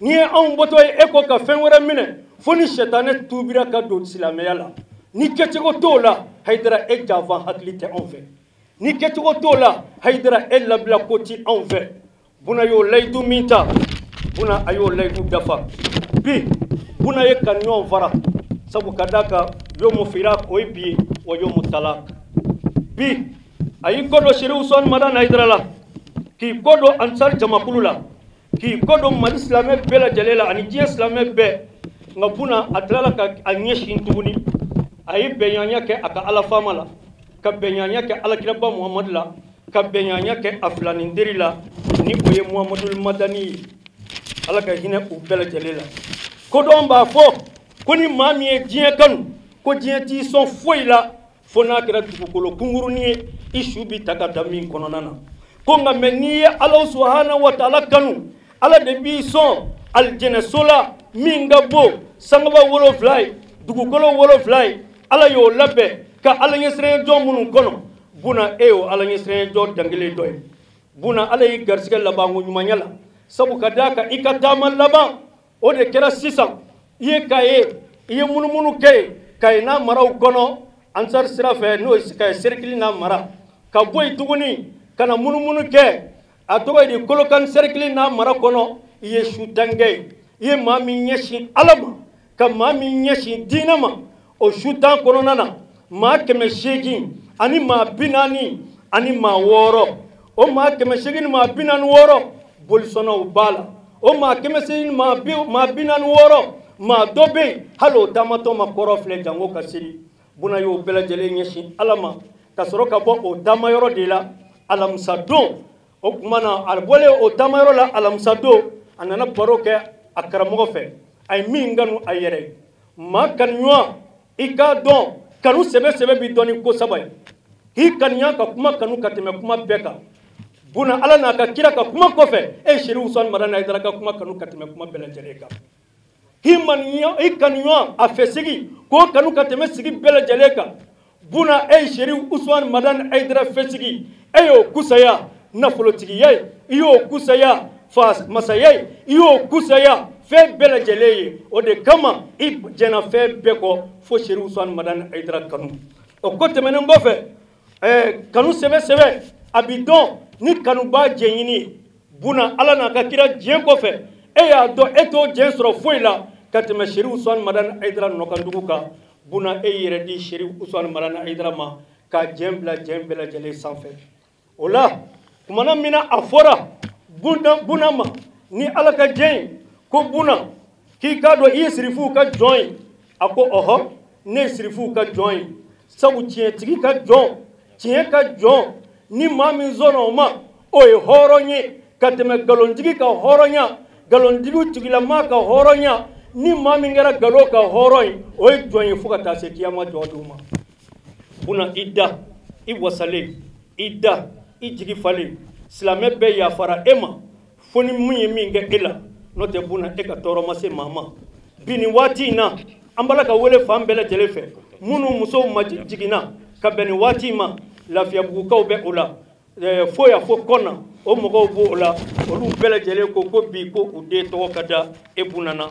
N'i ye anw bɔtɔ ye e kɔ ka fɛn wɛrɛ minɛ, fo ni sɛtanɛ tuubira ka don silamɛya la. Ni kɛcogo t'o la, Hayidara e janfa hakili tɛ anw fɛ. Ni kɛcogo t'o la, Hayidara e labila ko ti anw fɛ. Buna y'o layidu min ta, Buna a y'o layidu dafa. Bi Buna ye ka ɲɔgɔn fara, sabu ka d'a kan yomu firak o ye bi ye, wa yomu talak. Bi a y'i kɔ don Serifu Usumani Madani Hayidara la, k'i kɔ don Ansar jamakulu la, k'i kɔ don Mali silamɛ bɛɛ lajɛlen la ani diɲɛ silamɛ bɛɛ. Nka Buna a tilala ka a ɲɛsin tuguni, a ye bɛnɲanya kɛ a ka Ala faama la, ka bɛnɲanya kɛ Alakiraba Muhamadu la, ka bɛnɲanya kɛ a filanin teri la, ni o ye Muhamadul Madani ye. Ala ka hinɛ u bɛɛ lajɛlen la. Kodɔn b'a fɔ ko ni maa min ye diɲɛ kanu, ko diɲɛ t'i sɔn foyi la fo n'a kɛra dugukolo kunkurunin ye, i su bi ta ka da min kɔnɔna na. Ko nka mɛ n'i ye Ala subahana wa taala kanu, Ala de b'i sɔn alijɛnɛso la min ka bon sangaba 7 ye, dugukolo 7 ye. Ala y'o labɛn ka Ala ɲɛsiranɲɛ jɔn minnu kɔnɔ. Buna e y'o Ala ɲɛsiranɲɛ jɔn dankelen dɔ ye. Buna Ala y'i garisɛgɛ labanko ɲumanya la, sabu ka d'a kan i ka taama laban o de kɛra sisan. I ye Kaye, i ye munumunu kɛ yen Kaye n'a maraw kɔnɔ Ansar sira fɛ, n'o ye Kaye cercle n'a mara, ka bɔ yen tuguni ka na munumunu kɛ a tɔgɔ ye di Kolokani cercle n'a mara kɔnɔ. I ye su tan kɛ yen. I ye maa min ɲɛsin Ala ma, ka maa min ɲɛsin diinɛ ma, o su tan kɔnɔna na maa 800 ani maa 46. O maa 800 ni maa 46 bolisɔnnaw b'a la. O maa 800 ni maa 46 maa dɔ bɛ yen hali o taamatɔ ma kɔrɔ filɛ jango ka seli. Buna y'o bɛɛ lajɛlen ɲɛsin Ala ma ka sɔrɔ ka bɔ o taamayɔrɔ de la alamisa don. O tuma na a bɔlen o taamayɔrɔ la alamisa don, a nana baro kɛ a karamɔgɔ fɛ. A ye min kanu a yɛrɛ ye, maa kanuɲɔgɔn, i k'a dɔn kanu sɛbɛ sɛbɛ bi dɔn ni ko saba ye. K'i kanuya ka kuma kanu ka tɛmɛ kuma bɛɛ kan. Buna Ala n'a ka kira ka kuma kɔfɛ, e Serifu Usumani Madani Hayidara ka kuma kanu ka tɛmɛ kuma bɛɛ lajɛlen kan. K'i kanuɲɔgɔn a fɛ sigi k'o kanu ka tɛmɛ sigi bɛɛ lajɛlen kan. Buna e Serifu Usumani Madani Hayidara fɛ sigi, e y'o kusaya nafolotigiya ye, i y'o kusaya fa masaya ye, i y'o kusaya fɛn bɛɛ lajɛlen ye. O de kama i jɛnna fɛn bɛɛ kɔ fo Serifu Usumani Madani Hayidara kanu. O ko tɛmɛnen kɔfɛ, kanu sɛbɛ sɛbɛ a bi dɔn ni kanuba jɛɲini Buna Ala n'a ka kira diɲɛ kɔfɛ, e y'a dɔn e t'o diɲɛ sɔrɔ foyi la ka tɛmɛ Serifu Usumani Madani Hayidara nɔkandugu kan. Buna e yɛrɛ di Serifu Usumani Madani Hayidara ma ka diɲɛ bila diɲɛ bɛɛ lajɛlen sanfɛ. O la kumana min na a fɔra Buna ma ni Ala ka diɲɛ ye ko Buna k'i k'a dɔn i ye Serifuw ka jɔn ye. A ko ɔhɔ, ne ye Serifuw ka jɔn ye, sabu tiɲɛtigi ka jɔn, tiɲɛ ka jɔn, ni maa min sɔnna o ma, o ye hɔrɔn ye ka tɛmɛ nkalontigi ka hɔrɔnya, nkalontigi tigilamaa ka hɔrɔnya. Ni maa min kɛra nkalon ka hɔrɔn ye, o ye jɔn ye fo ka taa se kiyama jɔ don ma. Buna i da, i wasalen, i da, i jigi falen, silamɛ bɛɛ yafara e ma fo ni mun ye min kɛ e la, n'o tɛ Buna e ka tɔɔrɔ ma se maa ma. Bi nin waati in na, an b'a la ka wele fan bɛɛ lajɛlen fɛ, minnu musow ma jiginna ka bɛn nin waati in ma, Lafiyabugukaw bɛ o la, fo yan fo kɔna, o mɔgɔw b'o la, olu bɛɛ lajɛlen ko ko bi ko u den tɔgɔ ka da e Buna na.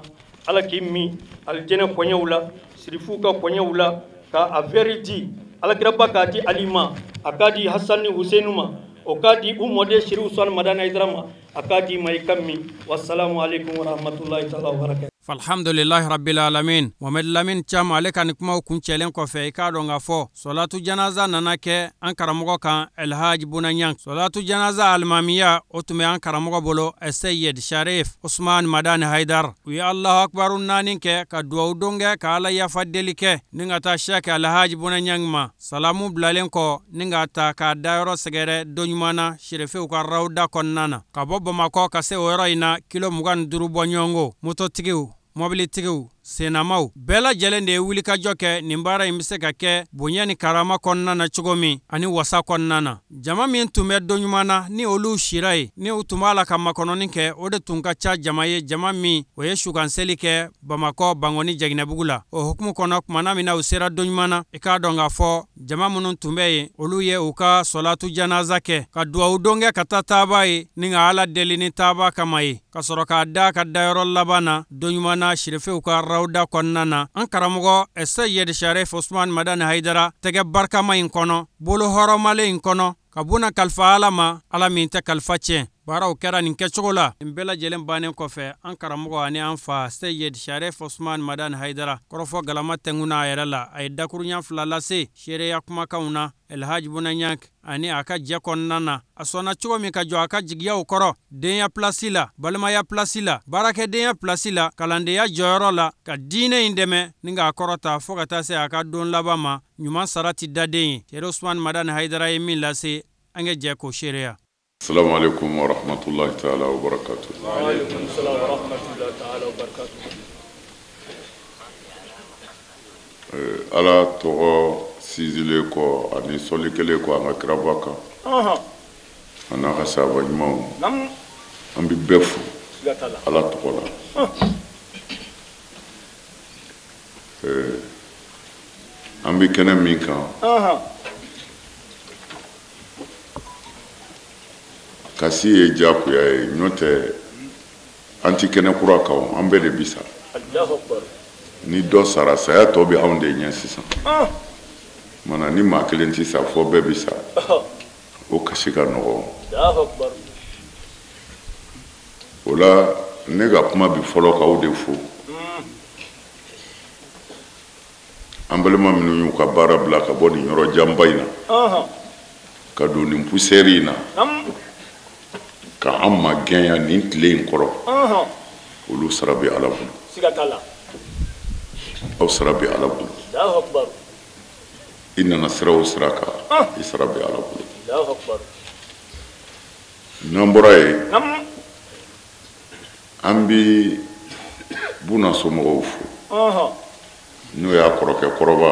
Ala k'i min alijɛnɛ kɔɲɛw la, Sirifuw ka kɔɲɛw la, ka a vɛri di Alakiraba k'a di Ali ma, a k'a di Hasan ni Husenu ma, o k'a di u mɔden Serifu Usumani Madani Hayidara ma, a k'a di ma i ka min. Wasalamu aleykum warahmatulahi taala wabarakatuh. Alhamdulillahi rabbil alamin. Mohamed Lamine Thiam ale ka nin kumaw kuncɛlen kɔfɛ, i k'a dɔn k'a fɔ sɔlatu janaza nana kɛ an karamɔgɔ kan Elhaji Buna Ɲang. Sɔlatu janaza alimamiya o tun bɛ an karamɔgɔ bolo Seyid Sharif Usman Madani Haidar. U ye Allahu akbaru naani kɛ ka duwawu don kɛ ka Ala yafa deli kɛ ni ka taa Sheikh Elhaji Buna Ɲang ma. Salamu bilalen kɔ ni ka ta k'a dayɔrɔ sɛgɛrɛ don ɲuman na Sherifew ka rawda kɔnɔna na. Ka bɔ Bamakɔ ka se o yɔrɔ in na kilo 25 bɔ ɲɔgɔn, mototigiw, mɔbilitigiw, sennamaw bɛɛ lajɛlen de ye wulikajɔ kɛ nin baara in bɛ se ka kɛ bonya ni karama kɔnɔna na cogo min ani wasa kɔnɔna na. Jama min tun bɛ don ɲuman na ni olu sira ye, ni u tun b'a la ka makɔnɔni kɛ, o de tun ka ca jama ye, jama min o ye sukanseli kɛ Bamakɔ Bangɔni Jɛginɛbugu la. O hukumu kɔnɔ, kumana min na u sera don ɲuman na, i k'a dɔn k'a fɔ jama minnu tun bɛ yen, olu ye u ka sɔlatu janaza kɛ ka duwawu don kɛ ka taa taaba ye ni ka Ala deli ni taaba kama ye, ka sɔrɔ k'a da ka dayɔrɔ laban na don ɲuman na Sherifew ka rawda kɔnɔna na. An karamɔgɔ Seyid Sharif Usman Madani Hayidara tɛgɛ barikama in kɔnɔ, bolo hɔrɔnmalen in kɔnɔ, ka Buna kalifa Ala ma, Ala min tɛ kalifa tiɲɛ. Baaraw kɛra nin kɛcogo la. Nin bɛɛ lajɛlen bannen kɔfɛ, an karamɔgɔ ani an fa Seyid Sharif Usman Madani Hayidara kɔrɔfɔ galama tɛnkunna a yɛrɛ la. A ye dakuruɲa 2 lase seereya kumakanw na Elhaji Buna Ɲang ani a ka jɛ kɔnɔna na. A sɔnna cogo min ka jɔ a ka jigiyaw kɔrɔ denya pilasi la, balimaya pilasi la, baarakɛdenya pilasi la, kalandenya jɔyɔrɔ la, ka diinɛ in dɛmɛ ni k'a kɔrɔta fo ka taa se a ka don laban ma. Ɲuman sara ti daden ye. Sherif Usman Madani Hayidara ye min lase, an ka jɛ k'o seereya. Assalamu alaikum wa rahmatullahi ta'ala wa barakatuh. Wa alaikum salam wa rahmatullahi ta'ala wa barakatuh. Ala tɔgɔ sinsinlen kɔ ani sɔli kelen kɔ an ka kiraba kan. A n'a ka sahaba ɲumanw. An bɛ bɛɛ fo Ala tɔgɔ la. An bɛ kɛnɛ min kan, kasi ye diyagoya ye, n'o tɛ an ti kɛnɛ kura kan, an bɛɛ de bi sa. Ni dɔ sara, saya tɔ bɛ anw de ɲɛ sisan. Mana ni maa kelen ti sa, fɔ bɛɛ bi sa. O kasi ka nɔgɔn. O la ne ka kuma bi fɔlɔ k'aw de fo. An balima minnu y'u ka baara bila ka bɔ nin yɔrɔ janba in na, ka don nin poussière in na, ka an magɛnya nin tile in kɔrɔ, olu sara bɛ Ala bolo. Aw sara bɛ Ala bolo. I nana sira o sira kan, i sara bɛ Ala bolo. N'an bɔra yen, an bɛ Buna somɔgɔw fo, n'o y'a kɔrɔkɛ kɔrɔba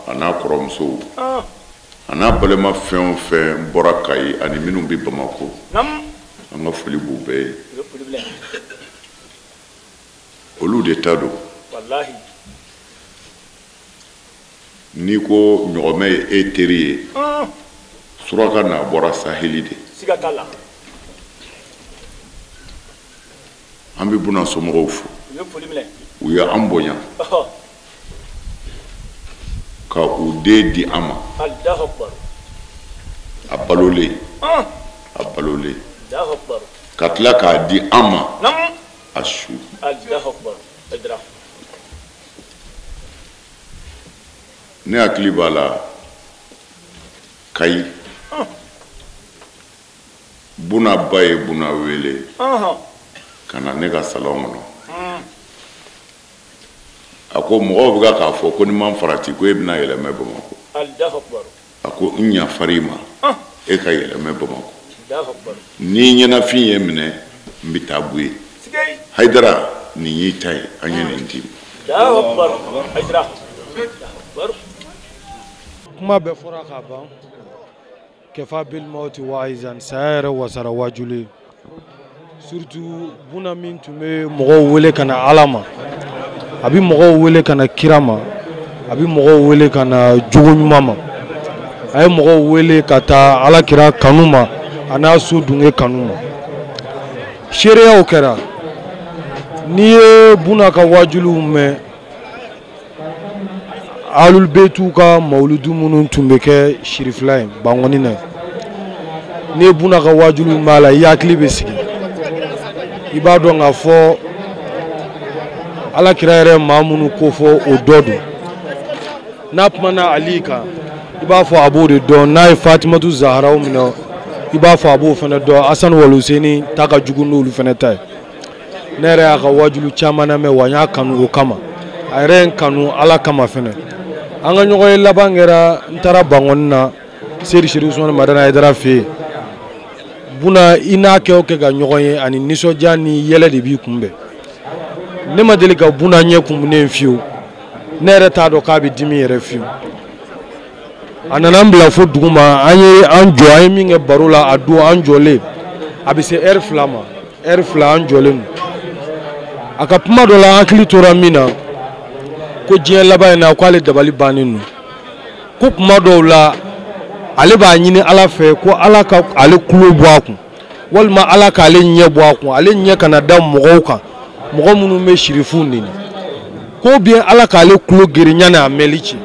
a n'a kɔrɔmusow a n'a balima fɛn o fɛn bɔra Kayi ani minnu bɛ Bamakɔ, an ka foli b'u bɛɛ ye. Olu de ta don. N'i ko ɲɔgɔmɛ ye e teri ye, suraka n'a bɔra saheli de. An bɛ Buna somɔgɔw fo. U ye an bonya ka u den di an ma. A balolen, a balolen, ka tila k'a di an ma a su. Ne hakili b'a la Kayi, Buna ba ye Buna wele ka na ne ka salon kɔnɔ. A ko mɔgɔw bɛ k'a fɔ ko ni ma farati ko e bɛna yɛlɛmɛ Bamakɔ. A ko n yafar'i ma, e ka yɛlɛmɛ Bamakɔ. Ni ɲɛnafin ye minɛ, n bɛ taa Buye. Hayidara, nin y'i ta ye, an ye nin d'i ma. Kuma bɛɛ fɔra k'a ban. Kɛfa bil mawti waizan, saya yɛrɛ wasara wajuli. Surtout Buna min tun bɛ mɔgɔw wele ka na Ala ma, a bɛ mɔgɔw wele ka na kira ma, a bɛ mɔgɔw wele ka na jogo ɲuman ma, a ye mɔgɔw wele ka taa Ala kira kanu ma, a n'a so dunge kanu ma. Seereyaw kɛra. N'i ye Buna ka wajuliw mɛn, Ahlul Baytu ka mawuludu minnu tun bɛ kɛ Sirifila ye Bankɔni na, n'i ye Buna ka wajuliw mɛn a la, i hakili bɛ sigi. I b'a dɔn k'a fɔ Ala kira yɛrɛ maa minnu ko fɔ o dɔ don. N'a kumana Ali kan, i b'a fɔ a b'o de dɔn. N'a ye Fatimatu Zaharaw minɛ, i b'a fɔ a b'o fana dɔn. Asan Waluseni ta ka jugu n'olu fana ta ye. Ne yɛrɛ y'a ka wajulu caman lamɛn, wa n y'a kanu o kama. A yɛrɛ ye n kanu Ala kama fɛnɛ. An ka ɲɔgɔn ye laban kɛra, n taara Bankɔni na Seri Seri Usumani Madani Hayidara fɛ yen. Buna i n'a kɛ o kɛ ka ɲɔgɔn ye, ani nisɔndiya ni yɛlɛ de b'i kunbɛn. Ne ma deli ka Buna ɲɛ kumunen fiyewu. Ne yɛrɛ t'a dɔn k'a bɛ dimi yɛrɛ fiyewu. A nana n bila fo dugu ma, an ye an jɔ, an ye min kɛ baro la a don, an jɔlen a bɛ se ɛri 2 ma, ɛri 2 an jɔlen don. A ka kuma dɔ la, an hakili tora min na, ko diɲɛ laban in na k'ale dabali bannen don, ko kuma dɔw la ale b'a ɲini Ala fɛ ko Ala ka ale tulo bɔ a kun, walima Ala k'ale ɲɛ bɔ a kun, ale ɲɛ kana da mɔgɔw kan, mɔgɔ minnu bɛ sirifu neni, ko bien Ala k'ale tulo geren yanni a mɛnli cɛ.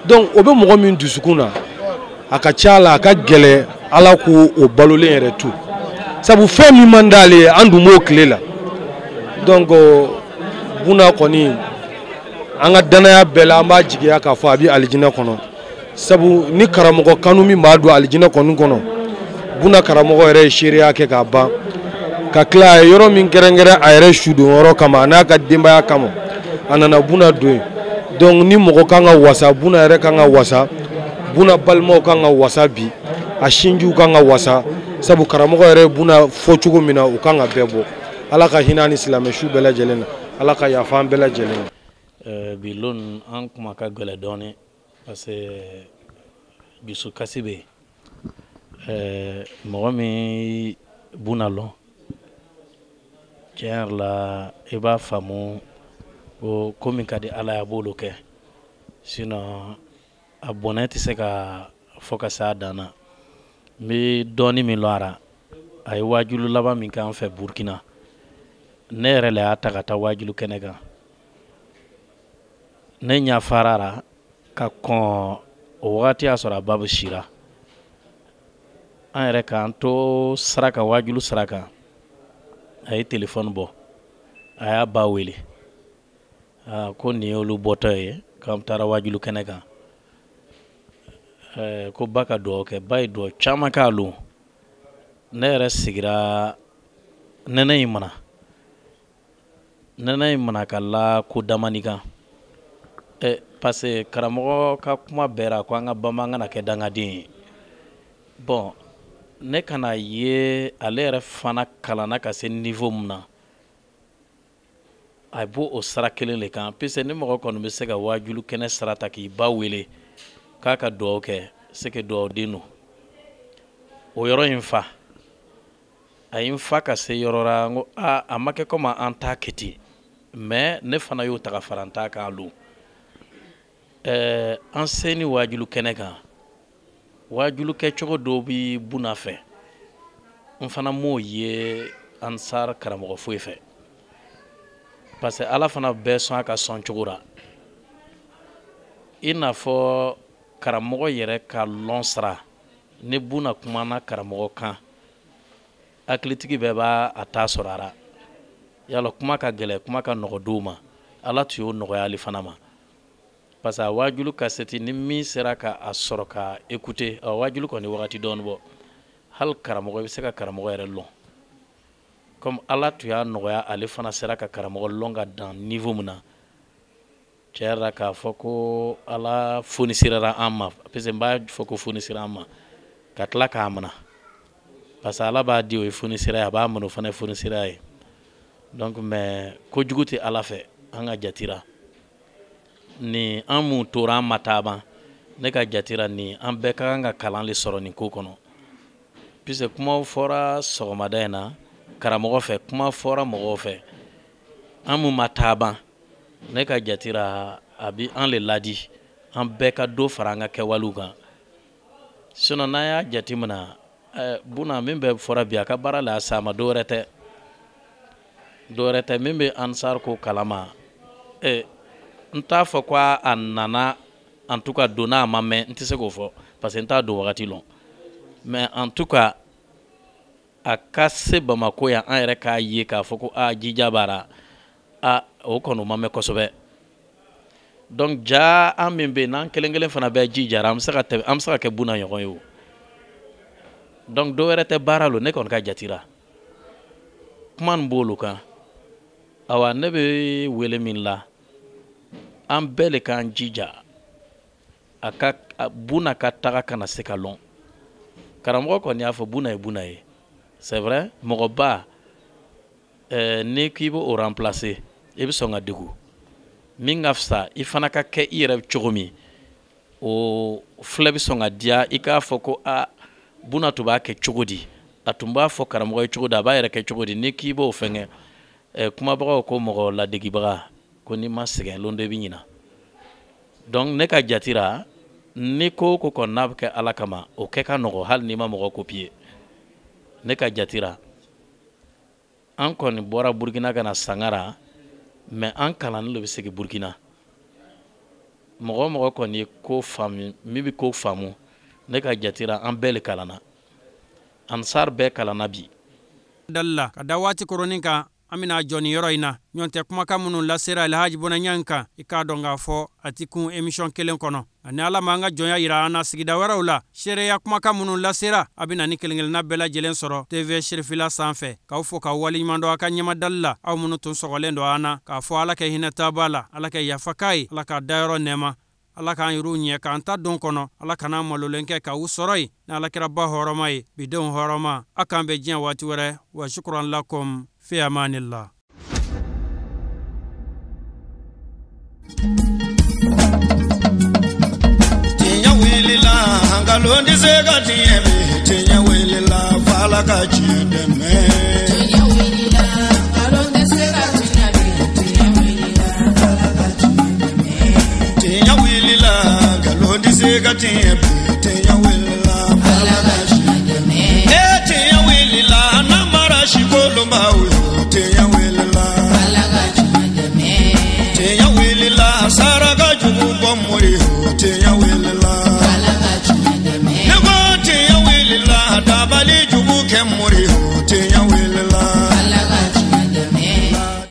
Donc o bɛ mɔgɔ min dusukun na, a ka ca la, a ka gɛlɛn Ala k'o o balolen yɛrɛ to, sabu fɛn min man d'ale ye, an dun b'o tile la. Donc Buna kɔni, an ka danaya bɛɛ la, an b'a jigiya k'a fɔ a bɛ alijinɛ kɔnɔ, sabu ni karamɔgɔ kanu min b'a don alijinɛ kɔni kɔnɔ, Buna karamɔgɔ yɛrɛ ye seereya kɛ k'a ban, ka tila a ye yɔrɔ min kɛrɛnkɛrɛn a yɛrɛ sudonyɔrɔ kama, a n'a ka denbaya kama, a nana Buna don yen. Donc ni mɔgɔ kan ka wasa, Buna yɛrɛ kan ka wasa, Buna balimaw kan ka wasa bi, a sinjiw kan ka wasa, sabu karamɔgɔ yɛrɛ ye Buna fɔ cogo min na, u kan ka bɛɛ bɔ. Ala ka hinɛ ni silamɛ su bɛɛ lajɛlen na, Ala ka yafa an bɛɛ lajɛlen na. Bi lon an kuma ka gɛlɛn dɔɔnin parce que dusukasi bɛ yen. Mɔgɔ min Buna lɔn, tiɲɛ yɛrɛ la, i b'a faamu ko ko min ka di Ala ye, a b'olu kɛ, sinon a bɔnɛ tɛ se ka fɔ ka se a dan na. N bɛ dɔɔnin min lɔn a ra, a ye waajulu laban min k'an fɛ Burukina, ne yɛrɛ le y'a ta ka taa waajulu kɛnɛ kan. Ne ɲafara ra ka kɔn o wagati y'a sɔrɔ a ba bɛ sira. An yɛrɛ k'an to sira kan, waajulu sira kan, a ye telefɔni bɔ, a y'a ba wele ko nin y'olu bɔtɔ ye, k'an taara waajulu kɛnɛ kan, ko ba ka dugawu kɛ. Ba ye dugawu caman k'a lon. Ne yɛrɛ sigira nɛnɛ in mana, nɛnɛ in mana ka la ko damani kan, parce que karamɔgɔ ka kuma bɛɛ ra ko an ka bamanan kana kɛ dangaden ye. Bon, ne kana ye ale yɛrɛ fana kalanna ka se niveau min na, a b'o o sira kelen de kan, puisque ni mɔgɔ kɔni bɛ se ka waajulu kɛnɛ sira ta k'i ba wele k'a ka dugawu kɛ, c'est que dugawuden don. O yɔrɔ in fa, a ye n fa ka se yɔrɔ la, n ko aa, a ma kɛ komi an t'a kɛ ten, mais ne fana y'o ta ka fara n ta kan lon. An sen ni waajulu kɛnɛ kan, waajulu kɛcogo dɔw bi Buna fɛ, n fana m'o ye Ansar karamɔgɔ foyi fɛ. Parce que Ala fana bɛɛ sɔn a ka sɔn cogo la. I n'a fɔ karamɔgɔ yɛrɛ ka lɔn sara ni Buna kumana karamɔgɔ kan, hakilitigi bɛɛ b'a a ta sɔrɔ a la. Yala kuma ka gɛlɛn, kuma ka nɔgɔ dɔw ma, Ala tun y'o nɔgɔya ale fana ma. Parce que a waajulu kasɛti ni min sera ka a sɔrɔ ka écouter, a waajulu kɔni wagati dɔɔni bɔ, hali karamɔgɔ i bɛ se ka karamɔgɔ yɛrɛ lɔn. Comme Ala tun y'a nɔgɔya ale fana sera ka karamɔgɔ lɔn ka dan niveau min na, tiɲɛ yɛrɛ la k'a fɔ ko Ala fonisirera an ma, parce que n b'a fɔ ko fonisira an ma ka tila k'a minɛ, parce que Ala b'a di o ye fonisira ye, a b'a minɛ o fana ye fonisira ye. Donc mais kojugu tɛ Ala fɛ an ka jatira ni an mun tora an ma taaba, ne ka jatira ni an bɛɛ ka kan ka kalan de sɔrɔ nin ko kɔnɔ. Puisque kumaw fɔra sɔgɔmada in na karamɔgɔ fɛ, kuma fɔra mɔgɔw fɛ, an mun ma taaba, ne ka jatira a bi an le ladi an bɛɛ ka dɔ fara an ka kɛwalew kan. Sinon n'an y'a jateminɛ, Buna min bɛ fɔra bi a ka baara la a ma, dɔwɛrɛ tɛ, dɔwɛrɛ tɛ min bɛ Ansar ko kalama. N t'a fɔ ko a nana, en tout cas donna a ma mɛn, n tɛ se k'o fɔ parce que n t'a don wagati lɔn, mais en tout cas a ka se Bamako yan an yɛrɛ k'a ye k'a fɔ ko a jija b'a la, a o kɔni ma mɛn kosɛbɛ. Donc ja an min bɛ yen n'an kelen kelen fana bɛɛ jijara, an bɛ se ka tɛmɛ, an bɛ se ka kɛ Buna ɲɔgɔn ye o. Donc dɔwɛrɛ tɛ baara lo, ne kɔni ka jatira kuma nin b'olu kan. Awa ne bɛ wele min la, an bɛɛ le k'an jija a ka Buna ka taga kana se ka lɔn. Karamɔgɔ kɔni y'a fɔ Buna ye Buna ye, c'est vrai, mɔgɔba n'i k'i b'o remplacer i bɛ sɔn ka degun. Min ka fisa i fana ka kɛ i yɛrɛ cogo min, o filɛ bɛ sɔn ka diya i k'a fɔ ko a Buna tun b'a kɛ cogo di, a tun b'a fɔ karamɔgɔ ye cogo di, a b'a yɛrɛ kɛ cogo di, n'i k'i b'o fɛngɛ. Kumabagaw ko mɔgɔ ladegibaga ko n'i ma sɛgɛn lon dɔ i bɛ ɲina. Donc ne ka jatira ni ko o ko kɔni n'a bɛ kɛ Ala kama, o kɛ ka nɔgɔ hali n'i ma mɔgɔ copier. Ne ka jatira an kɔni bɔra Burukina ka na Sangara, mais an kalannen de bɛ segin Burukina. Mɔgɔ o mɔgɔ kɔni ye ko faamu, min bɛ ko faamu, ne ka jatira an bɛɛ le kalanna, Ansar bɛɛ kalanna bi. Dali la ka da waati koronin kan, an bɛna jɔ nin yɔrɔ in na. Ɲɔntɛ kumakan minnu lasera Alhaji Buna Ɲang kan, i k'a dɔn k'a fɔ a ti kun émission kelen kɔnɔ. Ani Ala ma an ka jɔnya yira an na sigida wɛrɛw la, seereya kumakan minnu lasera, a bɛna ni kelen kelenna bɛɛ lajɛlen sɔrɔ TV Sirifila sanfɛ. K'aw fo k'aw waleɲuman dɔn a ka ɲɛmadali la, aw minnu tun sɔgɔlen don an na, k'a fɔ Ala kɛ hinɛ taaba la, Ala kɛ yafa k'a ye, Ala k'a dayɔrɔ nɛɛma, Ala k'an yɛrɛw ɲɛ k'an ta don kɔnɔ, Ala kana malolen kɛ k'aw sɔrɔ yen ni Alakiraba hɔrɔma ye, bidenw hɔrɔma. A k'an bɛn diɲɛ waati wɛrɛ. Wa shukran lakum fi amanillah. Tiɲɛ wulila, nkalon tɛ se ka tiɲɛ bi. Tiɲɛ wulila, f'Ala ka tiɲɛ dɛmɛ. Tiɲɛ wulila, nkalon tɛ se ka tiɲɛ bi. Tiɲɛ wulila, f'Ala ka tiɲɛ dɛmɛ. Tiɲɛ wulila, nkalon tɛ se ka tiɲɛ bi.